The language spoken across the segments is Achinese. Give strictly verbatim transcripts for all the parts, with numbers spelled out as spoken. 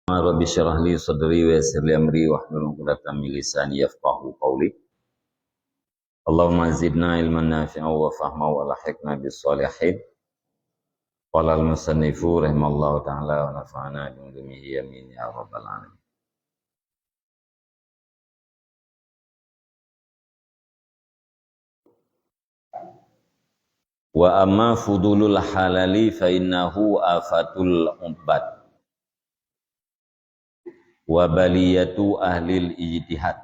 Rabbi syrah li sadri wa yassir li amri wahlul 'uqdatam min lisani yafqahu qawli. Allahumma zidna ilman nafi'a wa fahma wa alhiqna bis shalihin. Qala al musannifu rahimallahu ta'ala wa nafa'ana bi ulumihi amin ya rabbal alamin. Wa amma fudulul halali fa innahu afatul ubbad wa baliyatu ahlil ijtihad.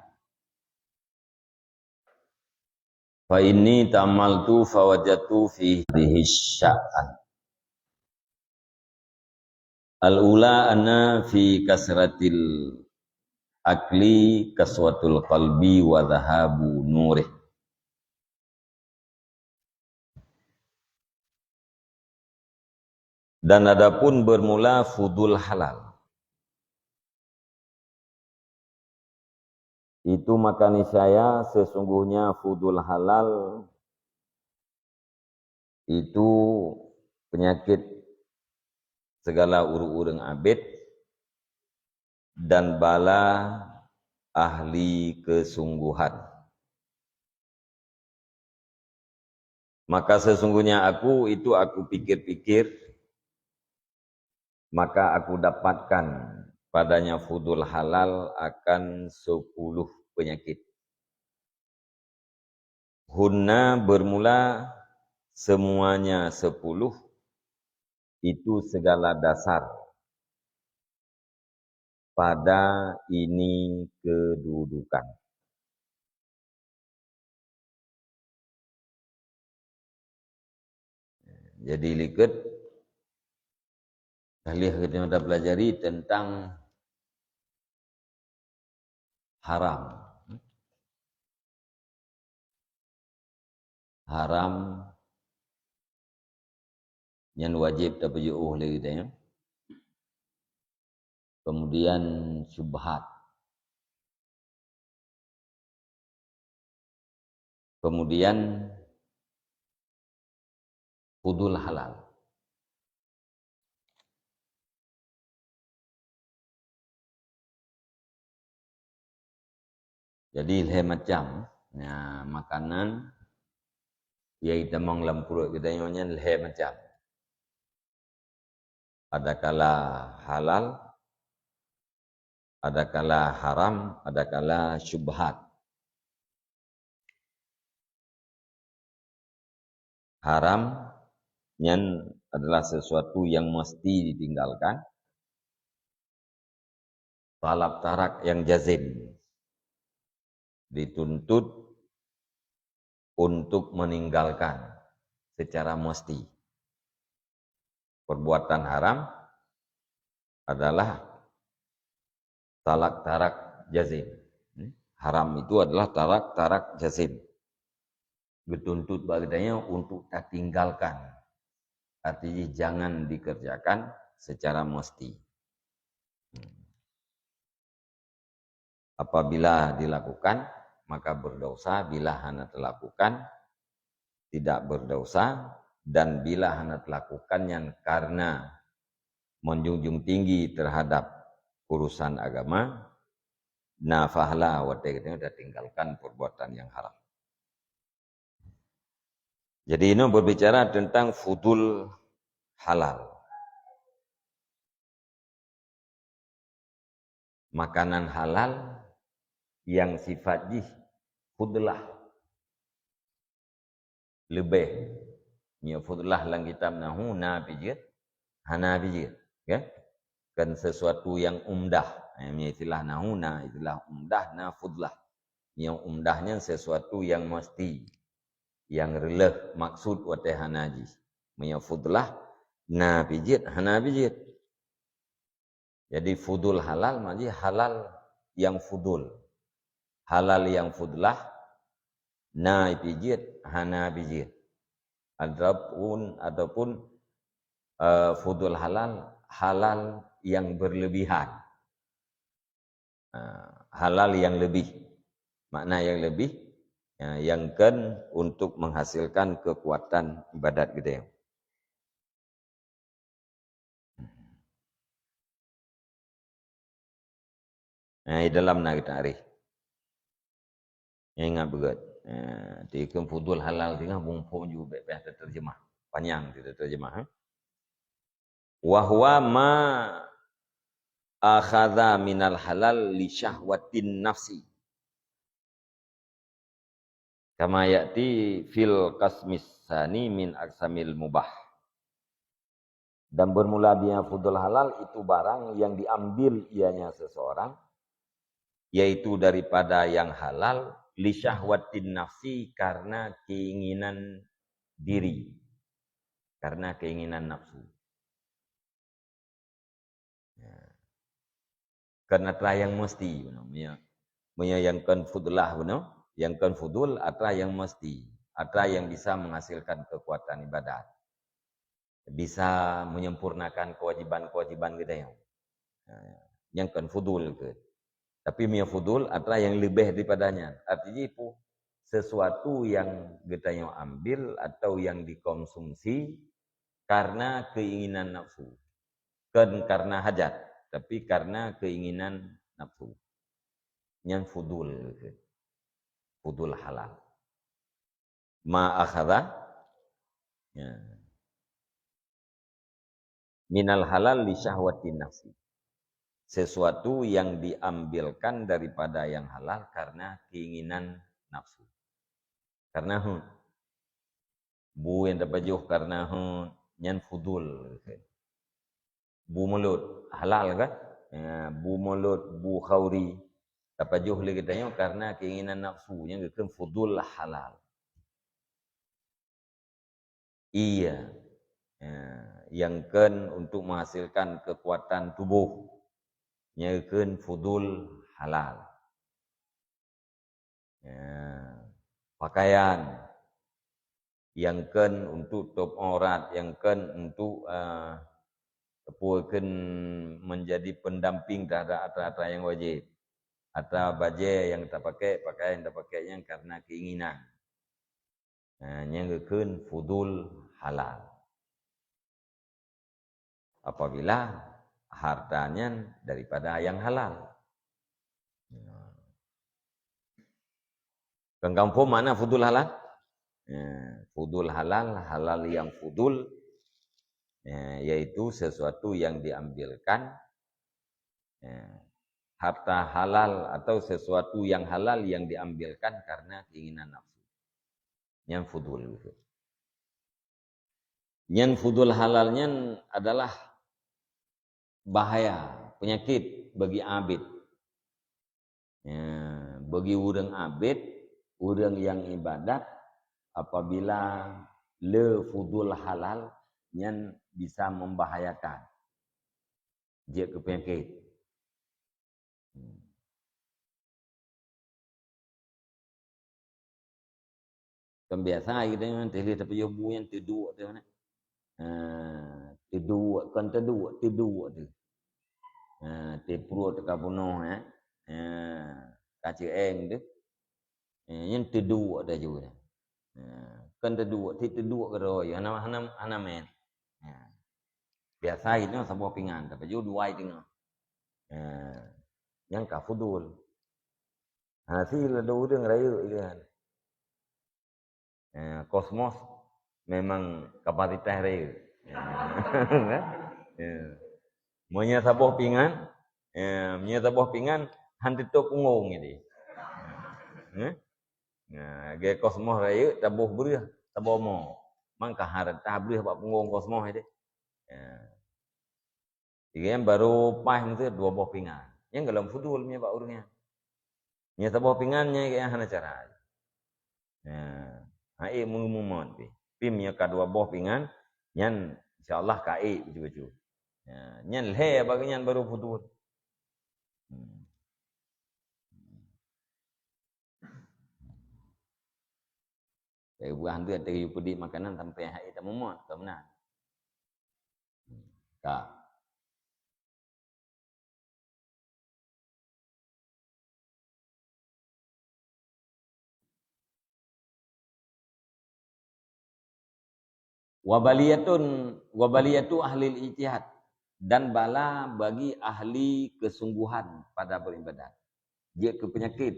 Fa inni ta'ammaltu fa wajadtu fi hadhihi sya'an. Al-ula anna fi kasratil akli kaswatul qalbi wa dhahabu nurih. Dan adapun bermula fudul halal, itu maka niscaya sesungguhnya fudul halal itu penyakit segala ureuëng-ureuëng abet dan bala ahli kesungguhan. Maka sesungguhnya aku itu aku pikir-pikir, maka aku dapatkan padanya fudul halal akan sepuluh penyakit. Hunna bermula semuanya sepuluh itu segala dasar pada ini kedudukan. Jadi likot, kali kita pelajari tentang haram. Haram nyan wajib tapeujiôh lé geutanyoe. Kemudian syubhat. Kemudian fudul halal. Jadi lhée macam, ya, makanan yang itamong lam pruet geutanyoe nyan lhée macam. Adakala halal, adakala haram, adakala syubhat. Haram nyan adalah sesuatu yang mesti ditinggalkan. Talab tarak yang jazim, dituntut untuk meninggalkan secara mesti. Perbuatan haram adalah talak tarak jazim. Haram itu adalah talak tarak jazim. Geutuntut bak geutanyoe untuk tatinggalkan. Artinya jangan dikerjakan secara mesti. Apabila dilakukan, maka berdosa, bila hana telakukan, tidak berdosa, dan bila hana telakukan nyan karena menjunjung tinggi terhadap urusan agama, na pahala watée geutanyoe tatinggalkan perbuatan yang haram. Jadi ini berbicara tentang fudul halal. Makanan halal yang sifat jih fudlah. Leubeh. Nyoe fudlah lam kitab nahu na pijeuet, hana pijeuet, ya. Kan sesuatu yang umdah. Eh, nyoe istilah nahu na, istilah umdah na fudlah. Nyoe umdah nyan sesuatu yang mesti, yang reuloh maksud watée hana jih. Meunyoe fudlah na pijeuet, hana pijeuet. Jadi fudul halal maknanya halal yang fudul. Halal yang fudlah, na pijeuet, hana pijeuet. Ataupun ataupun eh, fudul halal, halal yang berlebihan. Eh, halal yang lebih. Makna yang lebih, ya, yang kan untuk menghasilkan kekuatan ibadat geutanyoe. Eh, di dalam na geutanyoe areh. Ingat beugét. Eh, tikheun fudul halal singoh bungphom ju bèk payah teuteurjeumah. Panyang teuteurjeumah, eh. Wa huwa ma akhadha minal halal li syahwatin nafsi. Kama ya'ti fil qasmis tsani min aqsamil mubah. Dan bermula dia fudul halal itu barang yang diambil ianya seseorang, yaitu daripada yang halal, li syahwatin nafsi, karena keinginan diri, karena keinginan nafsu. Ya. Kon atra nyang meusti bunoe. Meunyoe, meunyoe nyang kon fudlah bunoe, nyang kon fudul atra nyang meusti, atra nyang bisa menghasilkan kekuatan ibadat. Bisa menyempurnakan kewajiban-kewajiban geutanyoe. Ha, nyang kon fudul keuh. Tapi meunyoe fudul atra nyang leubeh daripada nyan. Arti jih peue? Sesuatu yang geutanyoe ambil atau yang dikonsumsi karena keinginan nafsu. Kon karena hajat, tapi karena keinginan nafsu. Nyan fudul keuh. Fudul halal. Ma akhadha, ya, minal halal li syahwatin nafsi. Sesuatu yang diambilkan daripada yang halal karena keinginan nafsu. Karena heuet. Bu nyang tapajoh karena heuet, nyan fudul. Bu mulut, halal kan? Ya, bu mulut, bu khauri. Tapajoh lé geutanyoe karena keinginan nafsu, nyan geukheun fudul halal. Iya. Ya, nyang kon untuk menghasilkan kekuatan tubuh, nyan geukheun fudul halal. Ya, pakaian, nyang kon untuk top aurat, nyang kon untuk, eh, peue kheun, menjadi pendamping terhadap atra-atra nyang wajéb. Atra bajée nyang tapakai, pakaian nyang tapakai nyan karena keinginan. Nah, nyan geukheun fudul halal. Apabila harta nyan daripada nyang halal. Nah. Kon ka muphom makna fudul halal? Ya, fudul halal, halal yang fudul, ya, yaitu sesuatu yang diambilkan, ya, harta halal atau sesuatu yang halal yang diambilkan karena keinginan nafsu. Nyan fudul. Nyan fudul halal nyan adalah bahaya, penyakit bagi abid. Ya, bagi ureuëng abid, ureuëng nyang ibadat, apabila le fudul halal, nyan bisa membahayakan. Jeuet keu penyakit. Hmm. Kan biasa geutanyoe teuh lheueh tapajoh bu nyan teuduek teuh na. Ha, teuduek, kon teuduek, teuduek teuh. Ha, teuh pruet teuka bunoh, eh. Ha, ka ceueng teuh. Ha, nyan teuduek teuh ju dah. Ha, kon teuduek, teuh teuduek keudroe, hana, hana, hana mén. Ha. Biasa geutanyoe saboh pingan, tapajoh dua i teungoh. Ha, nyan ka fudul. Ha, si ladôm ureuëng rayeuk je kan. Eh, kosmos memang kapasitas rayeuk. Ya. Ya. Meunyoe saboh pingan, ya, meunyoe saboh pingan, han teutôp punggong jadi. Ya. Nah, lagèe kosmos rayeuk taboh breuh, taboh mo. Mangka han rata breuh bak punggong kosmos jadi. Ya. Jadi nyan baru paih meuteuk dua boh pingan. Nyan golom fudul nyan bak ureuëng nyan. Nyan saboh pingan nyan hana cara. Nah, hai meungeumot pih. Pih nyan ka dua boh pingan, nyan insya Allah ka ék bacut-bacut. Nah, nyan lhèe bak nyan baru fudul. Hmm. Dari buah tu ada yue peudik makanan sampai hai tamumat, ka meunan. Ka. Wa baliyatun, wa baliyatu ahlil ijtihad. Dan bala bagi ahli kesungguhan pada beribadat. Jeuet keu peunyakét,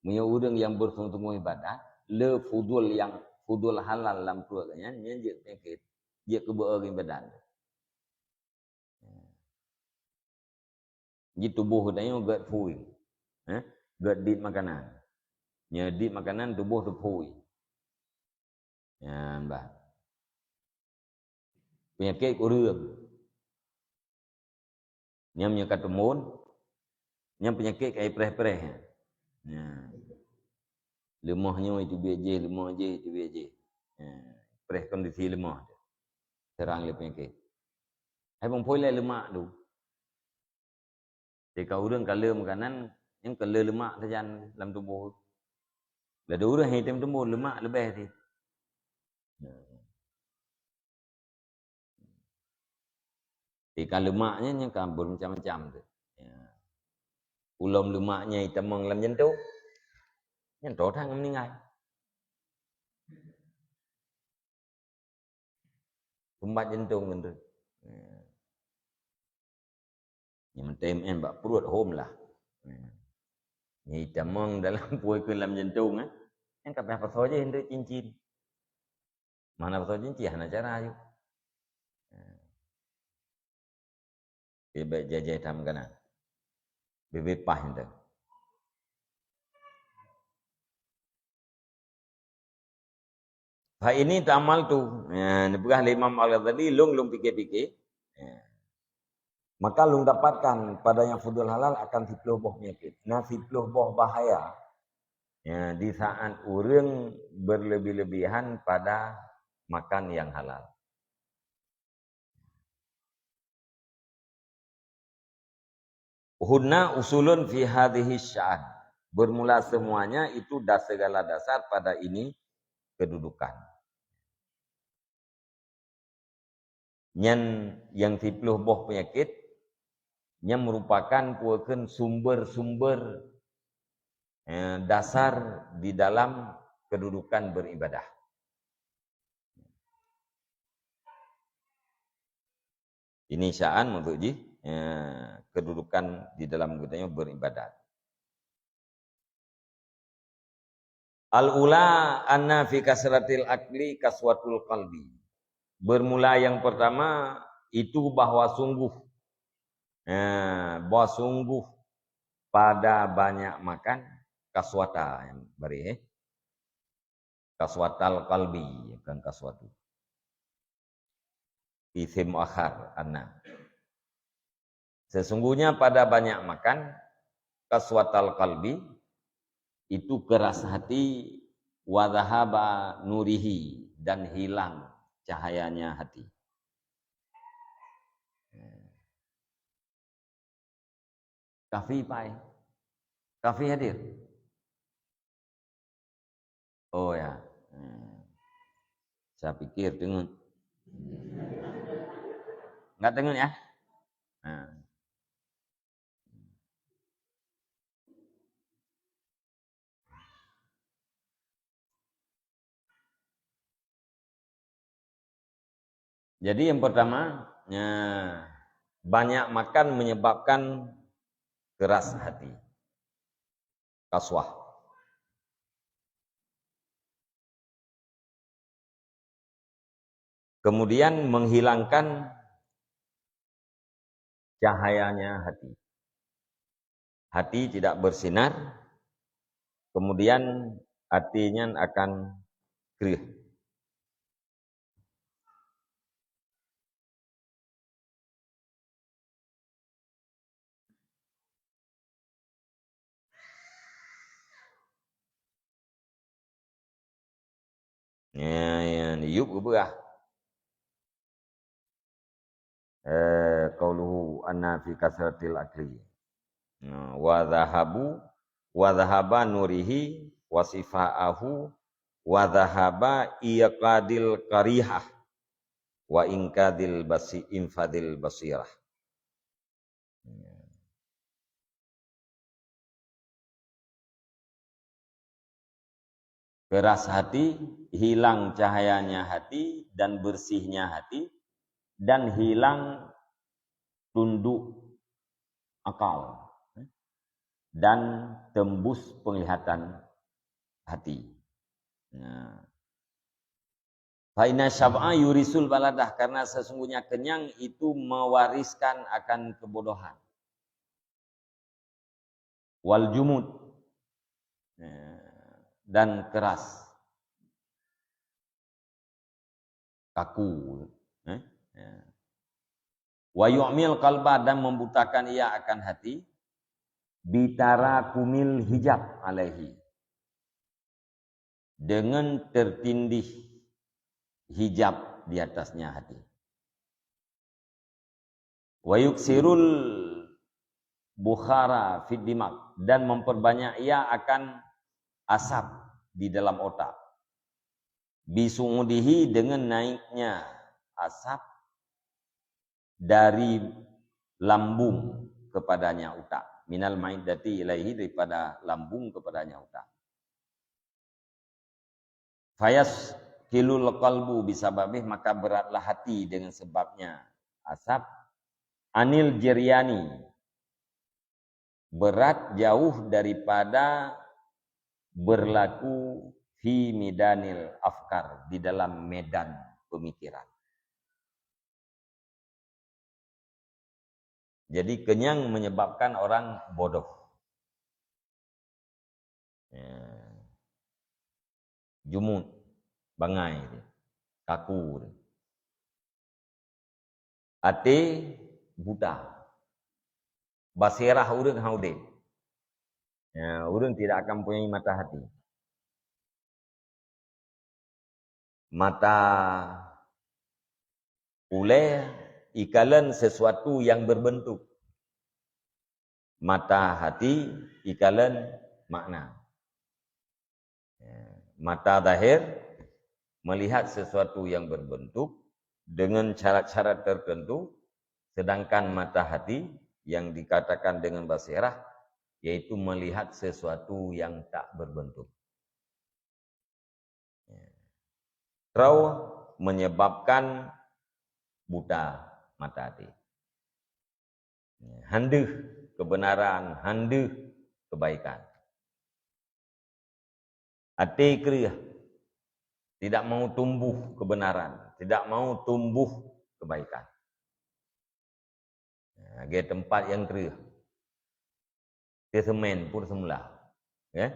meunyoe ureuëng nyang beusungguh-sungguh ibadat, le fudul nyang, fudul halal lam pruet nyan, nyan jeuet peunyakét, jeuet keu beu-o ibadat. Ji tuboh geutanyoe gét phui, eh? Gét dit makanan. Nyoe dit makanan tuboh teuphui. Nyan bah. Peunyakét kureueng. Nyam nyoe ka teumbon, nyam peunyakét ka ipreh-preh. Nyan. Leumoh nyoe iteubiet jih, leumoh jih iteubiet jih. Nyan. Preh kondisi leumoh tu. Serang lé peunyakét. Hai bang phui lé leumak tu. Tika ureuëng ka le makanan, nyang ka le leumak sajan lam tuboh. Lada ureuëng hai tem teumbon leumak leubeh ti. Tika leumak nyan nyang ka bermacam-macam tu. Ya. Ulom leumak nyang itamong lam jantung. Nyan toh thang meuninggai. Sumbat jantung ngon tu. Ya. Nyang meuntém en bak pruet hom lah. Ya. Nyang itamong dalam pue keu lam jantung, eh. Nyang ka payah pasoe jih untuk cincin. Mana beutôi jih hana cara ayue. Bibet jajai tam kana. Bibet pah ente. Fa ini tamal tu. Ya, dipeugah lé Imam Al-Ghazali, lung lung pikir-pikir. Ya. Maka lung dapatkan pada nyang fudul halal akan siploh boh peunyakét. Nah, siploh boh bahaya, ya, di saat ureuëng berlebih-lebihan pada makan yang halal. Hunna usulun fi hadhihi sya'an. Bermula semuanya itu das segala dasar pada ini kedudukan. Nyan nyang siploh boh peunyakét, nyan merupakan pue kheun sumber-sumber, eh, dasar di dalam kedudukan beribadah. Ini sya'an maksud jih, eh, kedudukan di dalam geutanyoe beribadat. Al-ula anna fi kasratil akli kaswatul qalbi. Bermula yang pertama itu bahwa sungguh, eh, bahwa sungguh pada banyak makan kaswata yang bari, eh. Kaswatal qalbi, bukan kaswatu. Isim akhar, anna. Sesungguhnya pada banyak makan, kaswatal qalbi, itu keras hati, wa dhahaba nurihi, dan hilang cahayanya hati. Kafi pai. Kafi hadir. Oh ya. Hmm. Saya pikir teungeut. Enggak teungeut ya? Nah. Jadi yang pertama, eh, banyak makan menyebabkan keras hati. Kaswah. Kemudian menghilangkan cahayanya hati. Hati tidak bersinar, kemudian hati nyan akan kreueh. Ya, ya, ni yup geubeurah. Eh, qauluhu anna fi kasratil akli. Nah, wa dhahabu, wa dhahaba nurihi, wa sifaahu, wa dhahaba iqadil karihah, wa inkadil basi-, infadil basirah. Keras hati, hilang cahayanya hati dan bersihnya hati, dan hilang tunduk akal, eh, dan tembus penglihatan hati. Nah. Fa inna syab'a yurisul baladah, karena sesungguhnya kenyang itu mewariskan akan kebodohan. Wal jumud, eh, dan keras. Kaku, eh, ya. Wa yu'mil qalba, dan membutakan ia akan hati, bitarakumil hijab alaihi, dengan tertindih hijab di atasnya hati. Wa yuksirul bukhara fid dimak, dan memperbanyak ia akan asap di dalam otak. Bisu'udihi, dengan naiknya asap dari lambung kepadanya utak. Minal ma'iddati ilaihi, daripada lambung kepadanya utak. Fayaskilul qalbu bisababih, maka beratlah hati dengan sebabnya asap. Anil jiryani, berat jauh daripada berlaku fi midanil afkar, di dalam medan pemikiran. Jadi kenyang menyebabkan orang bodoh. Ya. Jumud, bangai dia. Kaku dia. Até buta. Basirah ureuëng hana udeb. Ya, ureuëng tidak akan mempunyai mata hati. Mata ulée ikalon sesuatu yang berbentuk. Mata hati ikalon makna. Ya, mata zahir melihat sesuatu yang berbentuk dengan syarat-syarat tertentu, sedangkan mata hati yang dikatakan dengan basirah, yaitu melihat sesuatu yang tak berbentuk. Ya. Troe menyebabkan buta mata hati. Ya. Handeuh kebenaran, handeuh kebaikan. Até kreueh, tidak mau tumbuh kebenaran, tidak mau tumbuh kebaikan. Nah, lagée teumpat nyang kreueh. Teuh seumén pun seumula. Ya?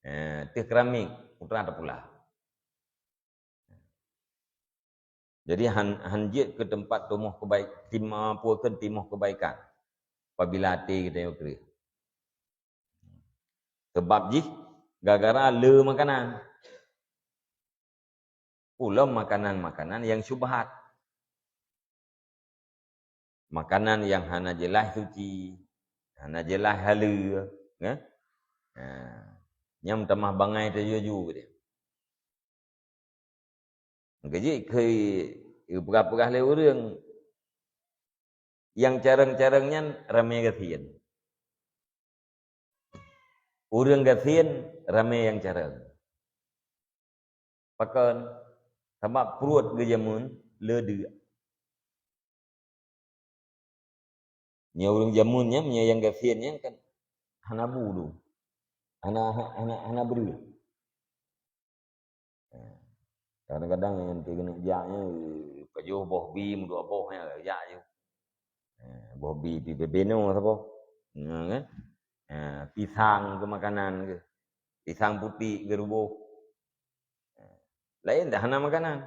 Eh, teuh keramik putra teupulah. Jadi han, han jeuet keu teumpat tumoh keubaik, tim, apa keu timoh kebaikan. Apabila até geutanyoe kreueh. Sebab jih gara-gara le makanan. Ulôn makanan-makanan nyang syubhat. Makanan nyang hana jeulaih suci, hana jeulaih haleue, ya. Ha. Nyang meutamah bangai teujuju geude. Geujik keu peugah-peugah lé ureuëng, nyang carông-carông nyan ramé gasien. Ureuëng gasien ramé nyang carông. Pakon? Sabab pruet geujameun le deuk. Nyoe ureuëng jameun nyan, meunyoe nyang gasien nyan kan hana bu dum. Hana, hana, hana breueh. Kadang-kadang nyang keuneuk jak nyan, pajoh boh bi, meudua boh nyan jak ju. Boh bi pi bebeno saboh. Nyan kan? Pisang keu makanan keu. Pisang putik geuruboh. Laén dah hana makanan.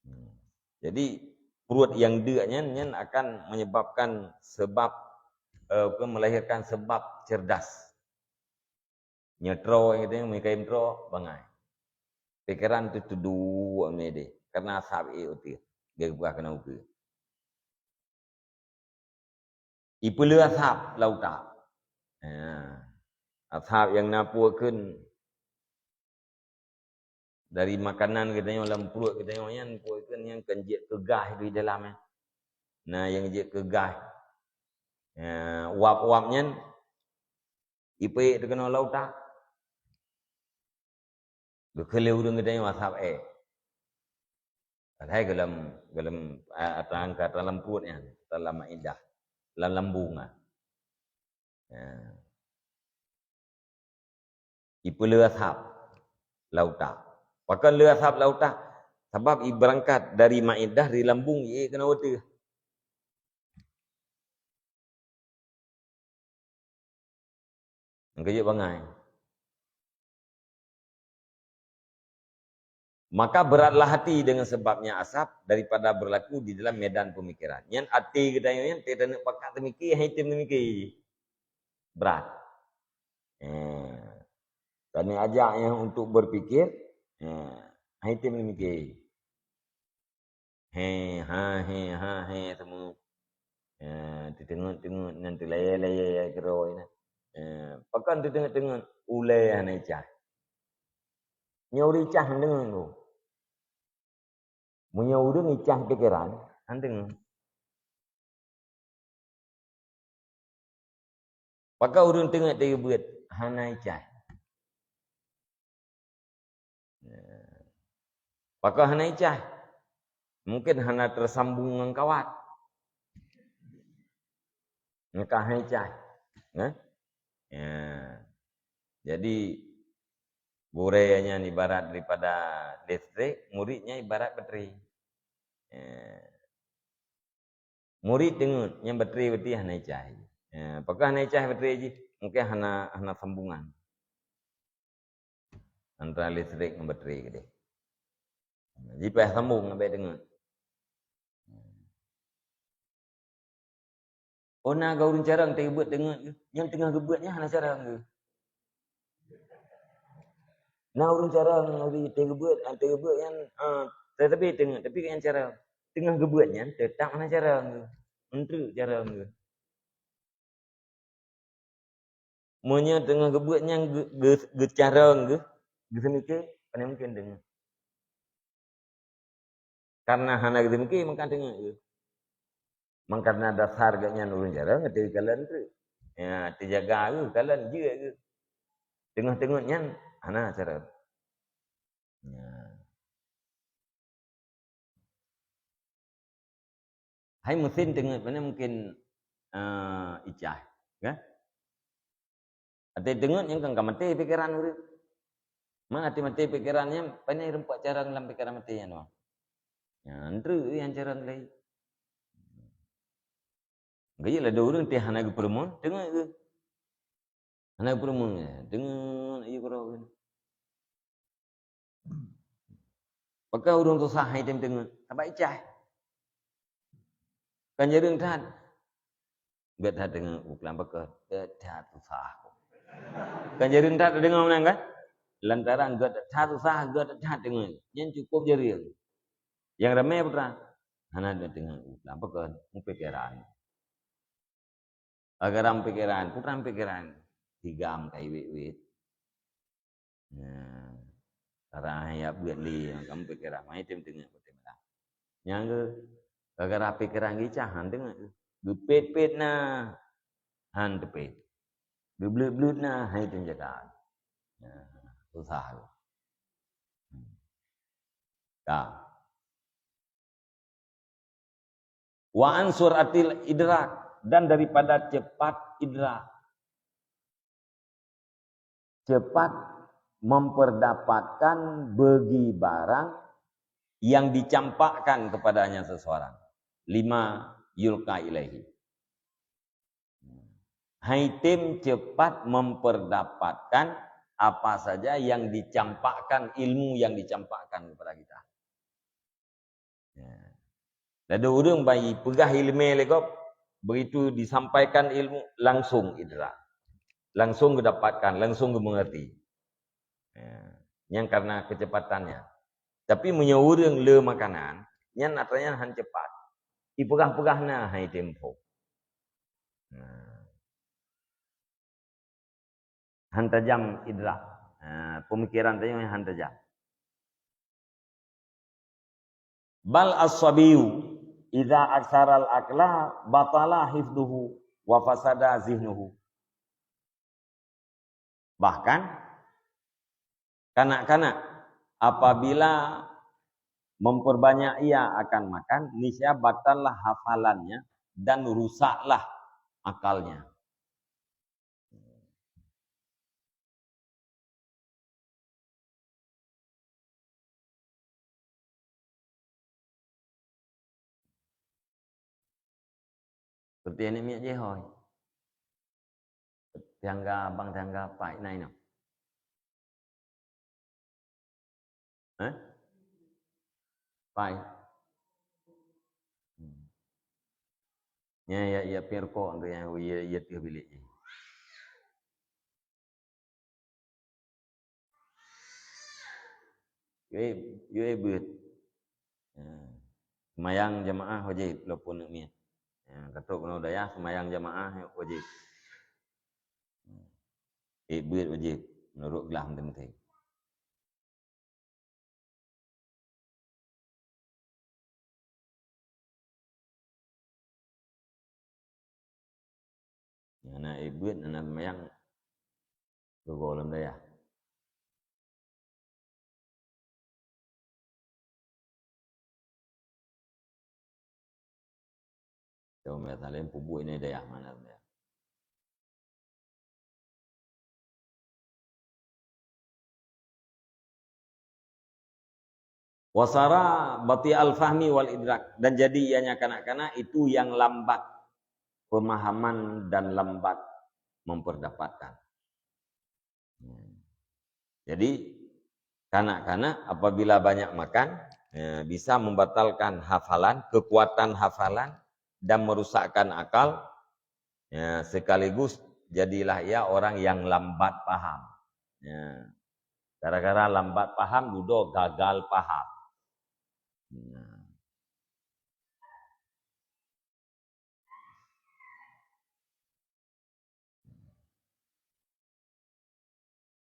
Hmm. Jadi, pruet nyang deuk nyan, nyan akan menyebabkan sebab, eh, apa, melahirkan sebab cerdas. Nyoe troe, geutanyoe meukayém troe, bangai. Pikeran teuh teuduek meunan deh, karena asab ék uteuk, geupeugah keunan ukeue. Ipeuleueh asab lam utak. Ha. Asab nyang na peue kheun dari makanan geutanyoe lam pruet geutanyoe nyan, peue kheun nyang kan jeuet keu gas di dalam nyan. Na nyang jeuet keu gas. Ha, uap-uap nyan ipeuék teukeunong lam utak. Geukheun lé ureuëng geutanyoe asab ék. Padahai golom, golom, a, ata angka dalam pruet nyan, dalam maidah, lam lambung, a. Ya. Ipeuleueh asab lam utak. Pakon leueh asab lam utak? Sabab ibeurangkat dari maidah, dari lambung, iék keunoe u ateueh. Nyang keujeuet bangai. Maka beratlah hati dengan sebabnya asab daripada berlaku di dalam medan pemikiran. Nyan até geutanyoe nyan, teuneuk pakat teumike, hai tem teumike. Brat. Eh. Teuneuk ajak nyan untuk berpikir, eh, hai tem teumike. He, ha, he, ha, he, teumeu'en. Ya, teuteungeut-teungeut nyan, teulayai-layai keudroe nyan. Ya, pakon teuteungeut-teungeut, ulée hana icah. Nyoe ureueng icah han deungon. Meunyoe ureueng icah pikeran, han deungon. Pakon ureueng teungeut teugeubeuet hana icah. Pakon hana icah? Mungken hana teusambong ngon kawat. Maka hana icah. Nah? Ya. Jadi, gurée nyan ibarat daripada listrik, murid nyan ibarat bateri. Ya. Murit teungeut nyang batri berarti hana icai. Ya, pakon hana icai batri jih? Mungkin hana, hana sambungan antara listrik ngon batri keudeh. Jipayah sambung ngon bèk teungeut. Oh, na geuh ureueng carông teugeubeuet teungeut geuh. Nyang teungoh geubeuet nyan hana carông geuh. Na ureueng carông teugeubeuet, teugeubeuet nyan, ah, tetapi teungeut, tapi nyang carông. Teungoh geubeuet nyan teutap hana carông geuh. Eunteuk carông geuh. Meunyoe teungoh geubeuet nyan geu-, geu-, geucarông geuh, geuseumiké, pane mungken teungoh. Karena hana geuseumiké, maka teungoh geuh. Maka na dasar geuh nyan ureueng carông, teukalon teuk. Ya, teujaga geuh, kalon jeuet geuh. Teungoh-teungoh nyan hana carông. Ya. Hai meusén teungeut, pane mungken, eh, icai, kan? Até teungeut nyang kan ka maté pikeran ureueng. Man até maté pikeran nyan, pane rumpok carông lam pikeran maté nyan, wah. Nyan treuk nyang carông lé. Geuh ladôm ureueng teuh hana geupeureumeun, teungeut geuh. Hana geupeureumeun, teungeut, iya keudroe geuh. Pakon ureueng susah hai tem teungeut, sabab icai. Kan jareueng that. Gét that teungeut, u keulam pakon, gét that susah. Kan jareueng that deungoe meunan kan? Lantaran gét that susah, gét that teungeut. Nyan cukup jareueng. Nyang ramé putra, hana teungeut, u keulam pakon, mupikeran. Gara-gara pikeran, putra pikeran. Tigam kai wét-wét. Nah, cara ya buet lé, kamu pikeran, mai tem teungeut beutôi malah. Nyang geuh, gara-gara pikeran geuh icah han teungeut. Geupet-pet na, han teupet. Geubleut-bleut na, hai tem jaga. Nah, susah tu. Hmm. Ka. Wa an sur'atil idrak, dan daripada cepat idrak. Cepat memperdapatkan bagi barang yang dicampakkan kepadanya seseorang. Lima yulqa ilaihi. Hai tem cepat memperdapatkan apa saja yang dicampakkan, ilmu yang dicampakkan kepada kita. Ya. Ladôm ureueng ban ipeugah ileumèe lé gob, begitu disampaikan ilmu, langsung idrak. Langsung geudapatkan, langsung geumeungerti. Ya. Nyan karena keucepatannya. Tapi meunyoe ureueng le makanan, nyan atra nyan han cepat. Ipeugah-peugah na hai tempo. Nah. Han tajam idrak. Ha, pemikiran tanyoe han tajam. Bal as-sabiyyu idza aksaral akla batala hifdhuhu wa fasada zihnuhu. Bahkan, kanak-kanak apabila memperbanyak ia akan makan, niscaya batallah hafalannya dan rusaklah akalnya. Seperti aneuk miet jih hôi. Tiangga abang, tiangga pai nai nyoe. Eh? Pai. Hmm. Nya, ya, ya, pirkok tu yang ya, ya, tiap bilik ni. Yue, yue buet. Ya. Semayang jamaah wajib, walaupun aneuk miet. Ya, katok keunoe dayah, semayang jamaah wajib. Ék buet wajib, menurut glah penting. Nyang na ék buet, na, na semayang, gogo lam dayah. Cuma salim pubuet ini dayah mana dayah. Wasara bati al-fahmi wal idrak, dan jadi ianya kanak-kanak itu yang lambat pemahaman dan lambat memperdapatkan. Jadi, kanak-kanak apabila banyak makan, eh, bisa membatalkan hafalan, kekuatan hafalan, dan merusakkan akal, ya, sekaligus jadilah ia orang yang lambat paham. Ya. Gara-gara lambat paham, dudoe gagal paham. Nah.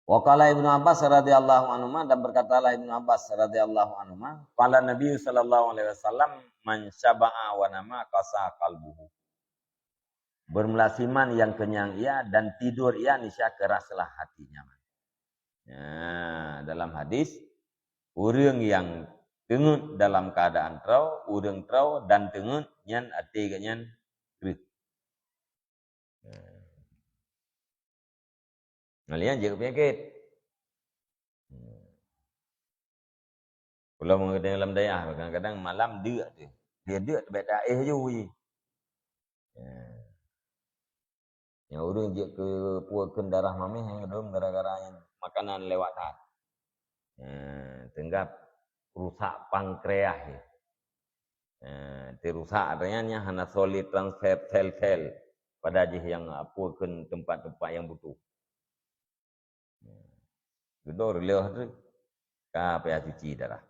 Wa qala Ibnu Abbas radhiyallahu anhuma, dan berkatalah Ibnu Abbas radhiyallahu anhuma, qala Nabi sallallahu alaihi wasallam, "Man syaba'a wa nama qasa qalbuhu." Bermula siman yang kenyang ia dan tidur ia, niscaya keraslah hatinya. Ya, dalam hadis, ureuëng yang teungeut dalam keadaan troe, ureuëng troe dan teungeut nyan até geuh nyan kreueh. Nah, lian jeuet keu peunyakét. Pulo meungeudeh lam dayah, kadang-kadang malam deuk tu. Dia deuk tu beda eh ju. Ya. Nyang ureuëng jeuet keu pue kheun darah mameh nyang dum gara-gara makanan lewat that. Ya, teunggab rusak pankreas ya. Eh, ti rusak artinya nyan hana solid transfer sel-sel pada jih yang apa ke tempat-tempat yang butuh. Gedor leuh tu ka payah cuci darah.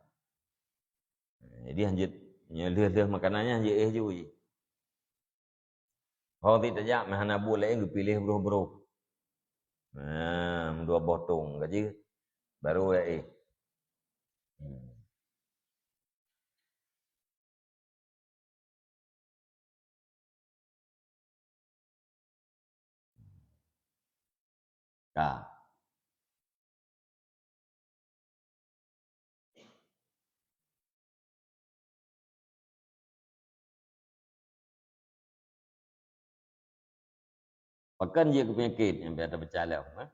Jadi hanjeuet nyoe leuh-leuh makanan nyan hanjeuet eh ju. Ho ti tajak meuhana buet laén geupiléh broh-broh. Nah, dua boh tong gaji baru ya eh. Hmm. Ka. Pakon jeuet keu peunyakét nyang biasa tapeucaya lom, eh?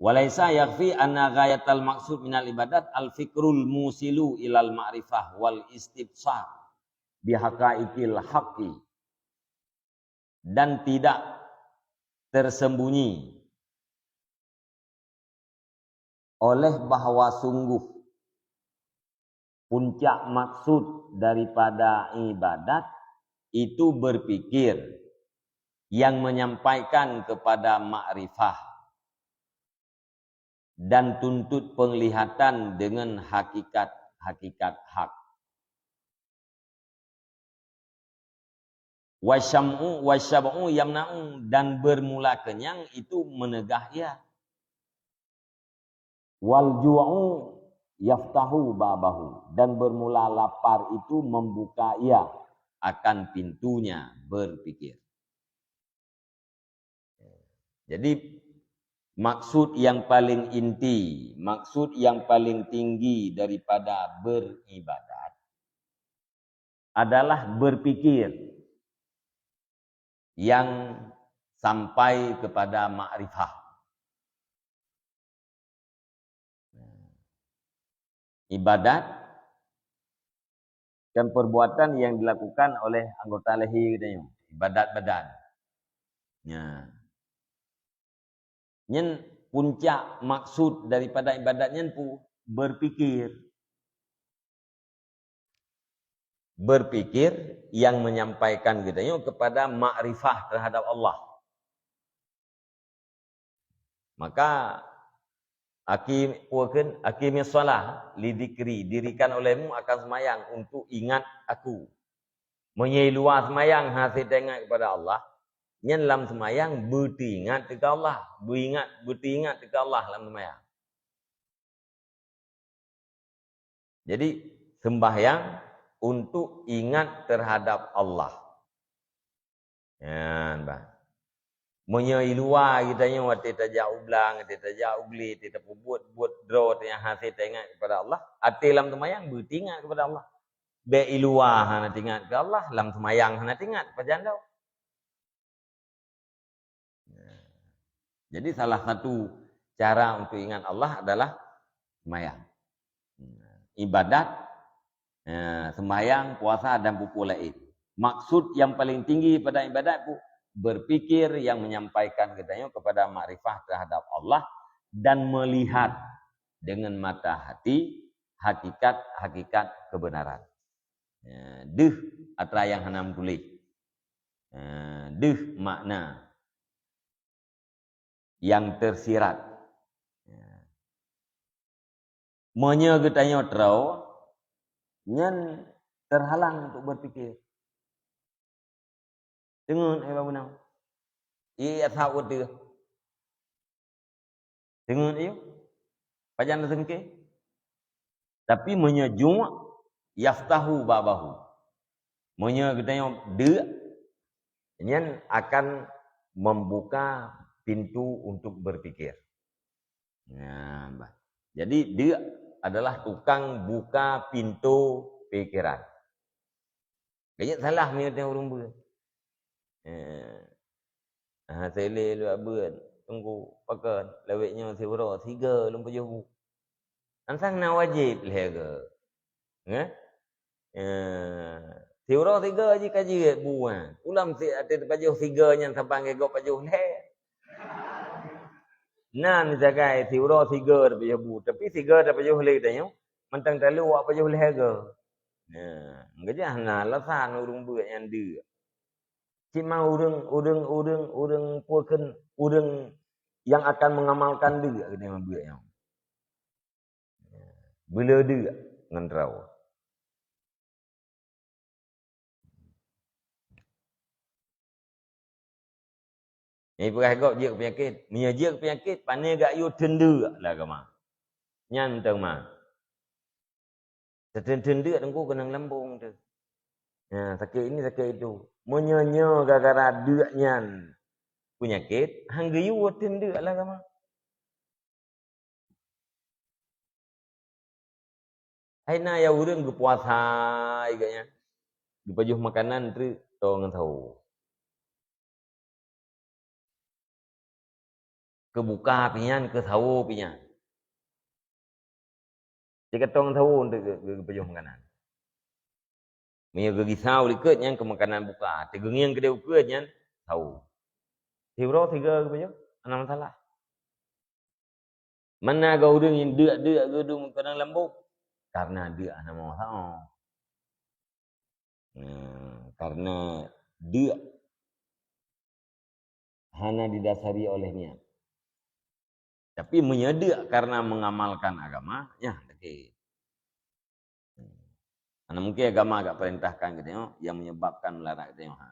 Walaisa yakfi anna ghayatal maqsud minal ibadat al-fikrul musilu ilal ma'rifah wal istibsar bihaqaiqil haqqi, dan tidak tersembunyi oleh bahwa sungguh puncak maksud daripada ibadat itu berpikir yang menyampaikan kepada makrifah dan tuntut penglihatan dengan hakikat-hakikat hak. Wasyam'u, wasyab'u yamna'u, dan bermula kenyang itu menegah ia. Wal ju'u yaftahu babahu, dan bermula lapar itu membuka ia akan pintunya berpikir. Jadi, Maksud yang paling inti, maksud yang paling tinggi daripada beribadat adalah berpikir yang sampai kepada makrifah. Ibadat kan perbuatan yang dilakukan oleh anggota lahé geutanyoe, ibadat badan. Nya. Nyan puncak maksud daripada ibadat nyan pu-, berpikir. Berpikir yang menyampaikan geutanyoe kepada makrifah terhadap Allah. Maka, aki-, peue kheun, "Aqimis shalah li dzikri," dirikan olehmu akan semayang untuk ingat Aku. Meunyoe luwa semayang hase teuingat kepada Allah, nyan lam semayang beuteuingat keu Allah, beuingat, beuteuingat keu Allah lam semayang. Jadi, sembahyang untuk ingat terhadap Allah. Nyan, bah. Meunyoe i luwa geutanyoe watée tajak u blang, watée tajak u glé, watée tapeubuet buet droe nyang hase taingat kepada Allah, até lam teumayang beuteuingat kepada Allah. Bék i luwa hana teuingat keu Allah, lam teumayang hana teuingat, pajan droe. Jadi, salah satu cara untuk ingat Allah adalah sembahyang. Ibadat, eh, sembahyang, puasa, dan peue-peue laén. Maksud yang paling tinggi pada ibadat tu, berpikir yang menyampaikan geutanyoe kepada makrifah terhadap Allah dan melihat dengan mata hati hakikat-hakikat kebenaran. Ya, deuh atra nyang hana meutuléh. Ya, deuh makna nyang tersirat. Ya. Meunyoe geutanyoe troe, nyan terhalang untuk berpikir. Teungeut, eh, Babu Nam. Ié asab watée. Teungeut, ié. Pajan teusengke. Tapi meunyoe juek, yaftahu babahu. Meunyoe geutanyoe deuk, nyan akan membuka pintu untuk berpikir. Nah, bah. Jadi, deuk adalah tukang buka pintu pikiran. Keuneuk salah meunyoe teuh ureuëng beuet. Eh. Ah, sele luwak beuet, teungku, pakon, lawét nyoe siuroe sigoe lôn pajoh bu. Ansang na wajéb lhée goe. Nggih? Eh, siuroe sigoe jih ka jeuet bu, ha. Ulam si até pajoh sigoe nyan saban gét gob pajoh lhée. Na misalkan siuroe sigoe tapajoh bu, tapi sigoe tapajoh lé tanyoe, mantong talu awak pajoh lhée goe. Nah, geujah na alasan ureuëng beuet nyang deuk. Cit ma ureuëng, ureuëng, ureuëng, ureuëng peue kheun, ureuëng nyang akan mengamalkan deuk keuneuk beuet nyoe. Beuleudeuk ngon droe. Nyang peugah gob jeuet keu peunyakét. Meunyoe jeuet keu peunyakét, pane gak yue teundeuk lah agama. Nyan teuma. Teuteun-teun deuk teungku keunong lambong teuh. Ya, sakét ini, sakét itu. Meunyoe nyoe gara-gara deuk nyan peunyakét, han geuyue teun deuk lah agama. Hai na ya ureuëng geupuasa geuh nyan. Geupajoh makanan treuk toe ngon sawo. Keubuka pih nyan, keu sawo pih nyan. Cit ka toe ngon sawo untuk geu-, geu-, geupajoh makanan. Meunyoe geugisa u likot nyan keu makanan buka, teugeungieng keudeh ukeue nyan sawo. Siuroe sigoe geupajoh, hana masalah. Mana geu ureuëng nyang deuk-deuk geuh dum keunong lambong? Karena deuk hana meusaho. Nah, karena deuk hana didasari oleh niat. Tapi meunyoe deuk karena mengamalkan agama, nyan sakét. Karena mungkin agama agak perintahkan geutanyoe yang menyebabkan meularang geutanyoe. Ha.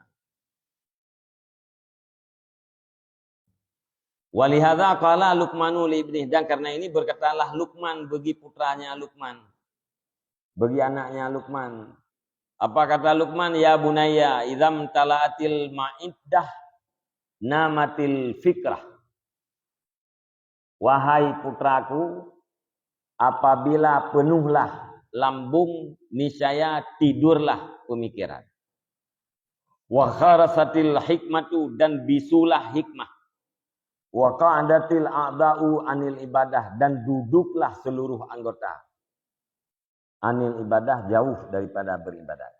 Walihadza qala Luqmanu li ibnih, dan karena ini berkatalah Luqman bagi putranya Luqman, bagi anaknya Luqman. Apa kata Luqman? "Ya bunayya, idzam tala'atil ma'iddah namatil fikrah." Wahai putraku, apabila penuhlah lambung, niscaya tidurlah pemikiran. Wa kharasatil hikmatu, dan bisulah hikmah. Wa qa'adatil a'dha'u anil ibadah, dan duduklah seluruh anggota anil ibadah, jauh daripada beribadat.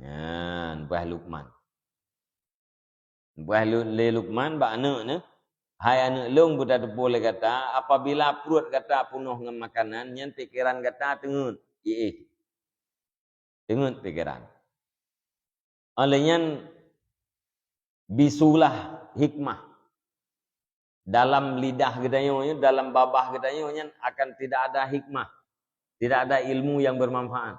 Nyan, bah Lukman. Bah Lu-, lé Lukman bak aneuk nyoe, "Hai aneuk lôn, beutateupeue lé gata, apabila pruet gata peunoh ngon makanan, nyan pikeran gata teungeut, iéh. Teungeut pikeran." Óh lheueh nyan, bisulah hikmah. Dalam lidah geutanyoe nyoe, dalam babah geutanyoe nyan akan tidak ada hikmah, tidak ada ilmu yang bermanfaat.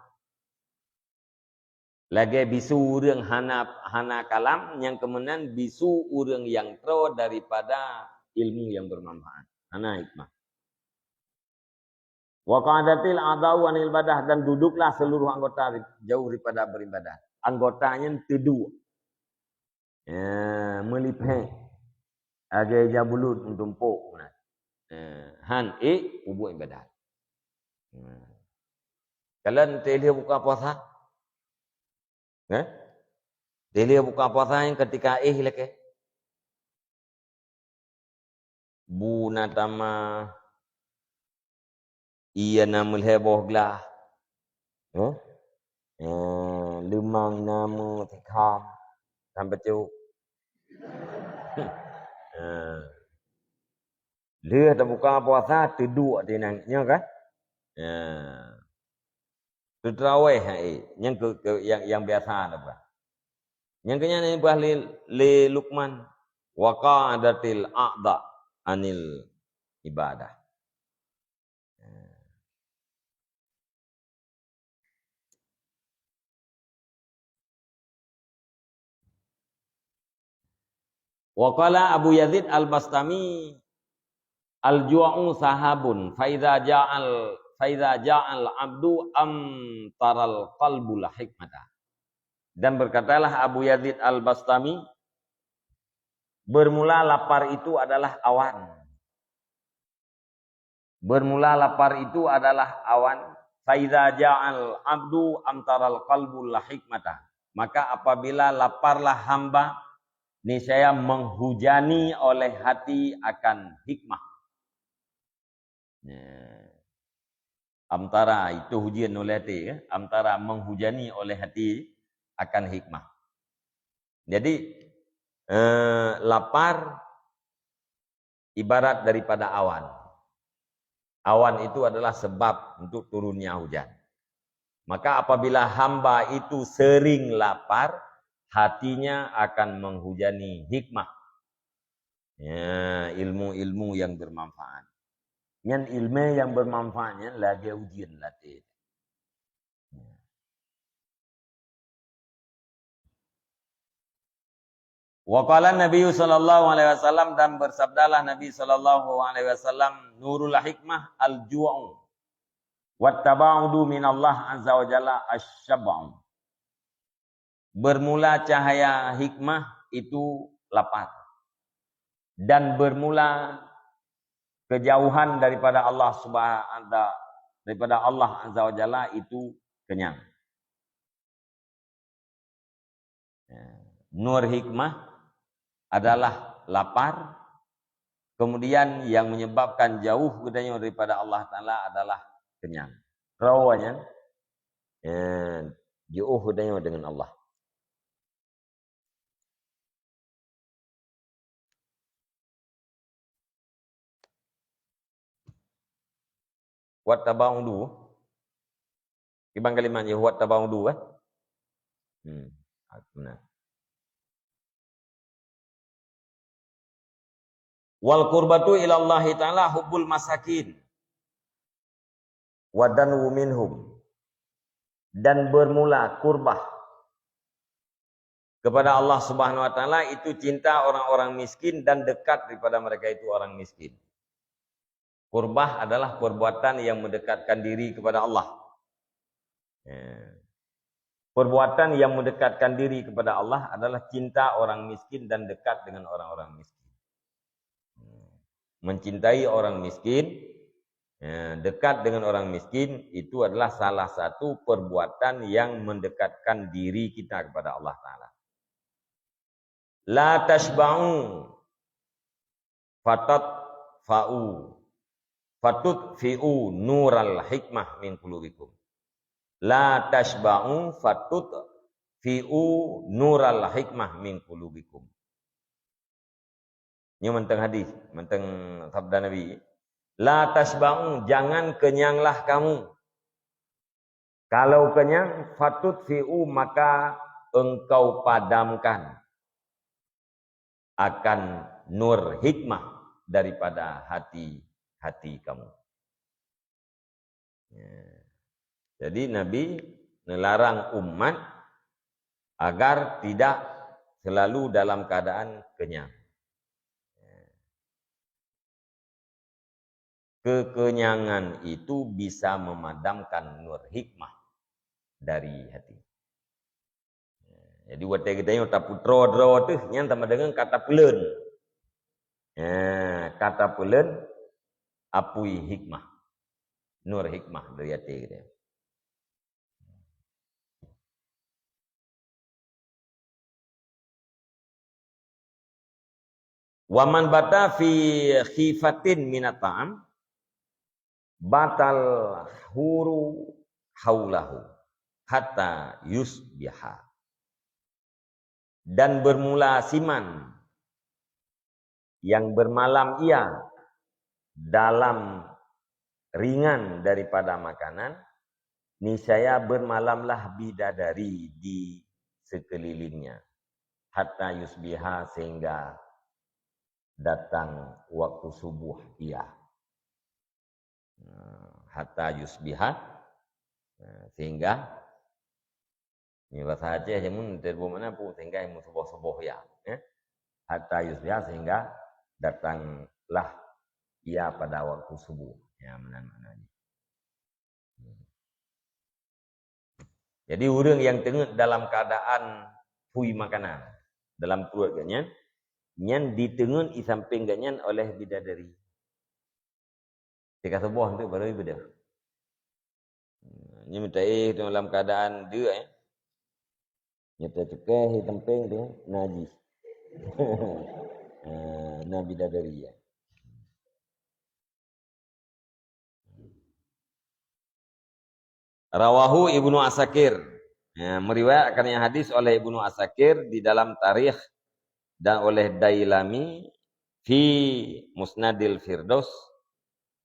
Lagée bisu ureuëng hana, hana kalam, nyang keumeunang bisu ureuëng nyang troe daripada ilmu yang bermanfaat. Hana hikmah. Wa qa'adatil a'dha'u anil ibadah, dan duduklah seluruh anggota jauh daripada beribadah. Anggota nyan teuduek. Ya, meulipéh. Lagée ija bulut meutumpok. Ya, han ék peubuet ibadat. Ya. Kalon teuh lheueh buka puasa? Eh? Teuh lheueh buka puasa nyang ketika éh lakée. Bu na tamah, ie na meulhée boh glah. Eh? Eh, leumang na meusikham. Kan bacut. Eh. Lheueh tabuka puasa, teuduek tinang nyoe kan? Ya. Teuteurawéh hai, nyang ke, ke, nyang, nyang biasa na bah. Nyang keunyan nyang bah lé, lé Lukman, wa qa'adatil a'dha anil ibadah. Wa qala Abu Yazid Al-Bastami, "Al-ju'u sahabun, fa idza ja'al, fa idza ja'al abdu amtaral qalbu la hikmata." Dan berkatalah Abu Yazid Al-Bastami, "Bermula lapar itu adalah awan." Bermula lapar itu adalah awan. "Fa idza ja'al abdu amtaral qalbu la hikmata." Maka apabila laparlah hamba, niscaya menghujani oleh hati akan hikmah. Ya. Amtara itu hujan oleh hati, ya. Amtara menghujani oleh hati akan hikmah. Jadi, eh, lapar ibarat daripada awan. Awan itu adalah sebab untuk turunnya hujan. Maka apabila hamba itu sering lapar, hatinya akan menghujani hikmah. Ya, ilmu-ilmu yang bermanfaat. Nyan ilmu yang bermanfaat nyan lagée ujian latée. Wa qala Nabi sallallahu alaihi wasallam, dan bersabdalah Nabi sallallahu alaihi wasallam, "Nurul hikmah al-ju'u, wat taba'udu minallah azza wa jalla asy-syab'u." Bermula cahaya hikmah itu lapar. Dan bermula kejauhan daripada Allah Subhanahu, daripada Allah Azza wa Jalla itu kenyang. Ya. Nur hikmah adalah lapar, kemudian yang menyebabkan jauh geutanyoe daripada Allah Taala adalah kenyang. Rawa nyan, eh, jauh geutanyoe dengan Allah. Wattaba'udu. Kiban kalimat nyoe, wattaba'udu, eh? Hmm, benar. Wal qurbatu ilallahi ta'ala hubbul masakin wa danwu minhum. Dan bermula kurbah kepada Allah Subhanahu wa Taala itu cinta orang-orang miskin dan dekat daripada mereka itu orang miskin. Kurbah adalah perbuatan yang mendekatkan diri kepada Allah. Ya. Perbuatan yang mendekatkan diri kepada Allah adalah cinta orang miskin dan dekat dengan orang-orang miskin. Hmm. Mencintai orang miskin, ya, dekat dengan orang miskin, itu adalah salah satu perbuatan yang mendekatkan diri kita kepada Allah Ta'ala. La tashba'u fatatfa'u, fatutfi'u nural hikmah min qulubikum. La tashba'u fatutfi'u nural hikmah min qulubikum. Nyoe mantong hadis, mantong sabda Nabi, "La tashba'u, jangan kenyanglah kamu. Kalau kenyang, fatutfi'u, maka engkau padamkan akan nur hikmah daripada hati-hati kamu." Ya. Jadi Nabi melarang umat agar tidak selalu dalam keadaan kenyang. Ya. Kekenyangan itu bisa memadamkan nur hikmah dari hati. Jadi watée geutanyoe tapeutroe droe teuh, nyan sama dengan ka tapeuleuen. Eh, ka tapeuleuen apui hikmah. Nur hikmah dari até geutanyoe. Wa man bata fi khifatin minat ta'am, batal huru haulahu hatta yusbiha. Dan bermula siman yang bermalam ia dalam ringan daripada makanan, niscaya bermalamlah bidadari di sekelilingnya, hatta yusbiha, sehingga datang waktu subuh ia. Nah, hatta yusbiha, nah, sehingga, ni bahasa Aceh jameun teuh mana pun, sehingga ilmu suboh-suboh ya, eh? Hatta yusbiha, sehingga datanglah ia pada waktu subuh. Ya, meunan maknanya. Jadi ureuëng nyang teungeut dalam keadaan phui makanan dalam pruet geuhnyan, nyan diteungeut i sampéng geuhnyan oleh bidadari. Tika suboh tu baru ibadah. Nyan meutai dalam keadaan deuk, eh. Nyata cukeh i sampéng tu najis. Ha, na bidadari ya. Rawahu Ibnu Asakir. Ya, meriwayatkan yang hadis oleh Ibnu Asakir di dalam Tarikh dan oleh Dailami fi Musnadil Firdaus,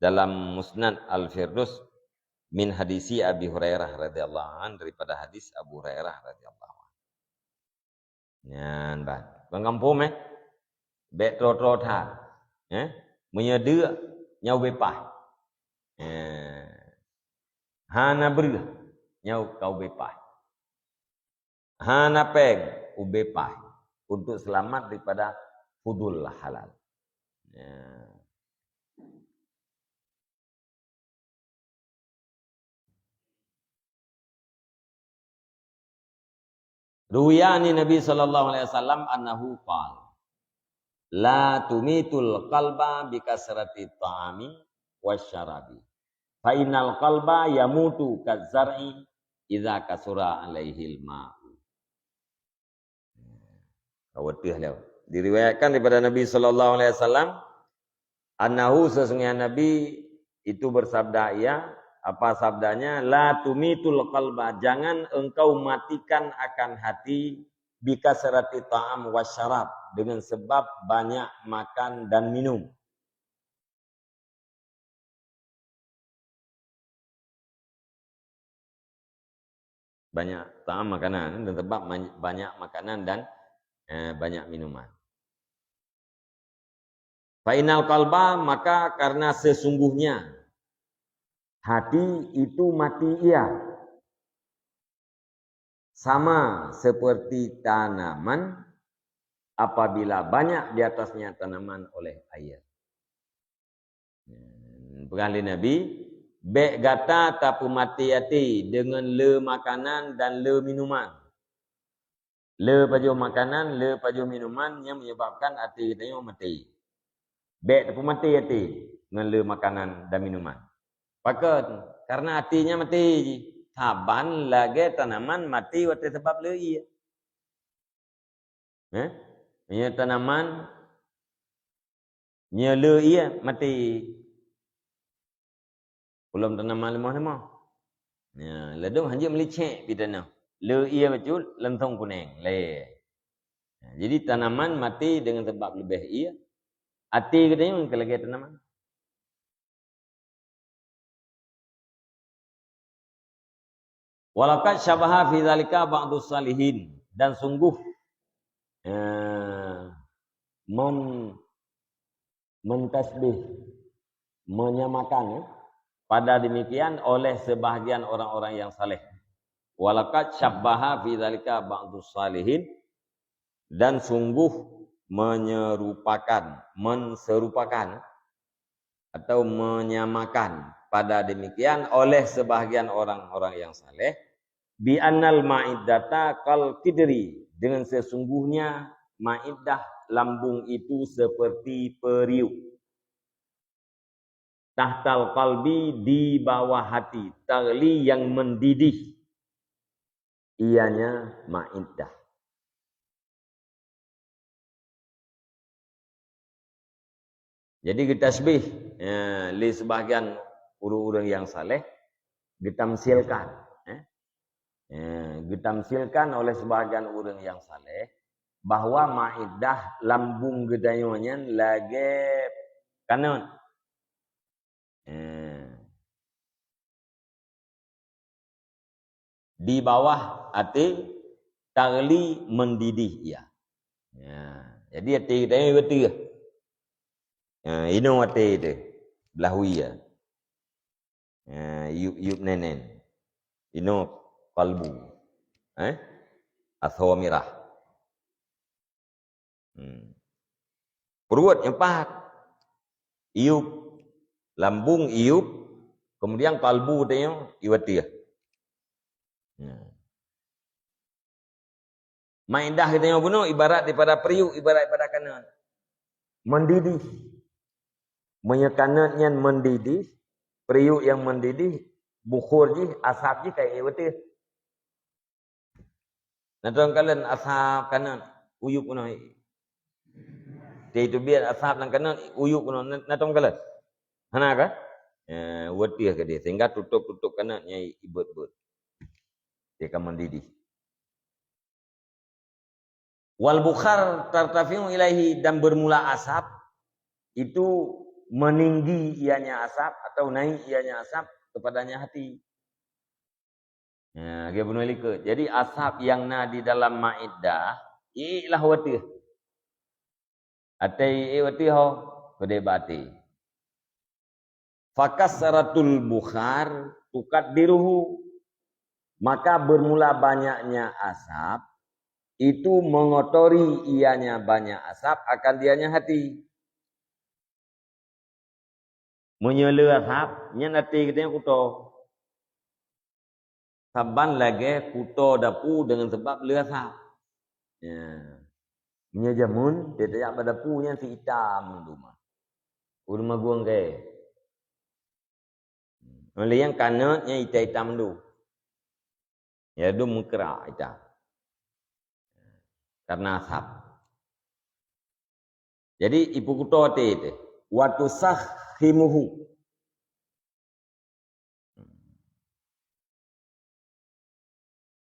dalam Musnad Al-Firdaus, min hadisi Abi Hurairah radhiyallahu anhu, daripada hadis Abu Hurairah radhiyallahu anhu. Nyan ban. Bang kampung eh. Bèk troe-troe that. Eh? Meunyoe deuk nyang ubé paih. Eh. Hana breuh nyang ka ubé paih. Hana péng ubé paih untuk selamat daripada fudul halal. Ya. Ruwiya anin Nabi sallallahu alaihi wasallam annahu qala, "La tumitul qalba bi kasrati ta'ami wasyarabi. Fa innal qalba yamutu kazar'i idza kasura alaihil ma'u." Awateuh lewat. Diriwayatkan daripada Nabi sallallahu alaihi wasallam, annahu, sesungguhnya Nabi itu bersabda ia, apa sabdanya, "La tumitul qalba, jangan engkau matikan akan hati, bikasrati ta'am wasyarab, dengan sebab banyak makan dan minum." Banyak ta'am makanan, dan sebab banyak makanan dan, eh, banyak minuman. Fa innal qalba, maka karena sesungguhnya hati itu mati ia. Sama seperti tanaman apabila banyak di atasnya tanaman oleh air. Peugah lé Nabi, "Bèk gata tapeumaté até deungon le makanan dan le minuman." Le pajoh makanan, le pajoh minuman nyang menyebabkan até geutanyoe maté. Bèk tapeumaté até ngon le makanan dan minuman. Pakon? Karena até nyan maté jih. Saban lagèe tanaman maté watèe sabab le ié. Eh? Meunyoe tanaman, nyoe le ié maté. Ulôn tanaman leumoh-leumoh. Ya, ladôm hanjeuet meulicek pih tanoh. Le ié bacut langsong kuneng, lé. Ya, jadi tanaman maté dengan sebab leubeh ié. Até geutanyoe ka lagèe tanaman. Walaqad syabbaha fi dzalika ba'dus salihin, dan sungguh, eh, men-, mentasbih, menyamakan, eh, pada demikian oleh sebahagian orang-orang yang saleh. Walaqad syabbaha fi dzalika ba'dus salihin, dan sungguh menyerupakan, menserupakan atau menyamakan pada demikian oleh sebahagian orang-orang yang saleh, bi annal ma'iddata kal qidri, dengan sesungguhnya maiddah, lambung itu, seperti periuk. Tahtal qalbi, di bawah hati, taghli, yang mendidih, ianya maiddah. Jadi geutasbih, eh, lé sebahagian ureuëng-ureuëng nyang saleh, geutamsilkan, eh. Eh, geutamsilkan oleh sebahagian ureuëng nyang saleh bahwa maiddah lambung geutanyoe nyan lagèe kanot. Eh. Di bawah até, taghli, mendidih ia. Ya, jadi até geutanyoe ié beuteuh. Ya, inoe até teuh, blah wie. Ya, yup-yup nenen. Inoe kalbu. Eh? Athamirah. Hmm. Pruet nyang pahat. Iup, lambung iup, kemudian kalbu tanyoe ié beuteuh. Hmm. Maiddah geutanyoe bunoe ibarat daripada periuk, ibarat daripada kanot. Mendidih. Meunyoe kanot nyan mendidih, periuk nyang mendidih, bukhur jih, asap jih ka ié beuteuh. Na tom kalon asap kanot, uyup keunoe. Teubiet asap lam kanot, uyup keunoe, na, na tom kalon? Hana kan? Eh, beuteuh keudeh, sehingga tutup-tutup kanot nyang ié beut-beut. Dia ka mendidih. Wal bukhar tartafi'u ilaihi, dan bermula asap itu meninggi ianya asap atau naik ianya asap kepadanya hati. Ya, lagèe bunoe likot. Jadi asap nyang na di dalam maiddah, ié lah watèe. Até ié watèe ho, keudeh bak até. Fakasratul bukhar tukaddiruhu. Maka bermula banyaknya asap itu mengotori ianya banyak asap akan dianya hati. Meunyoe le asap, nyan até geutanyoe kuto. Saban lagèe kuto dapu deungon sabab le asap. Ya. Meunyoe jameun, teutab bak dapu nyan si itam mandum. Ureuëng magueng kèe. Meunyoe nyang kanot nyan itam-itam mandum. Ya, dum meukrak itam. Karena asap. Jadi, ipeukuto até teuh. Wa tusakhimuhu.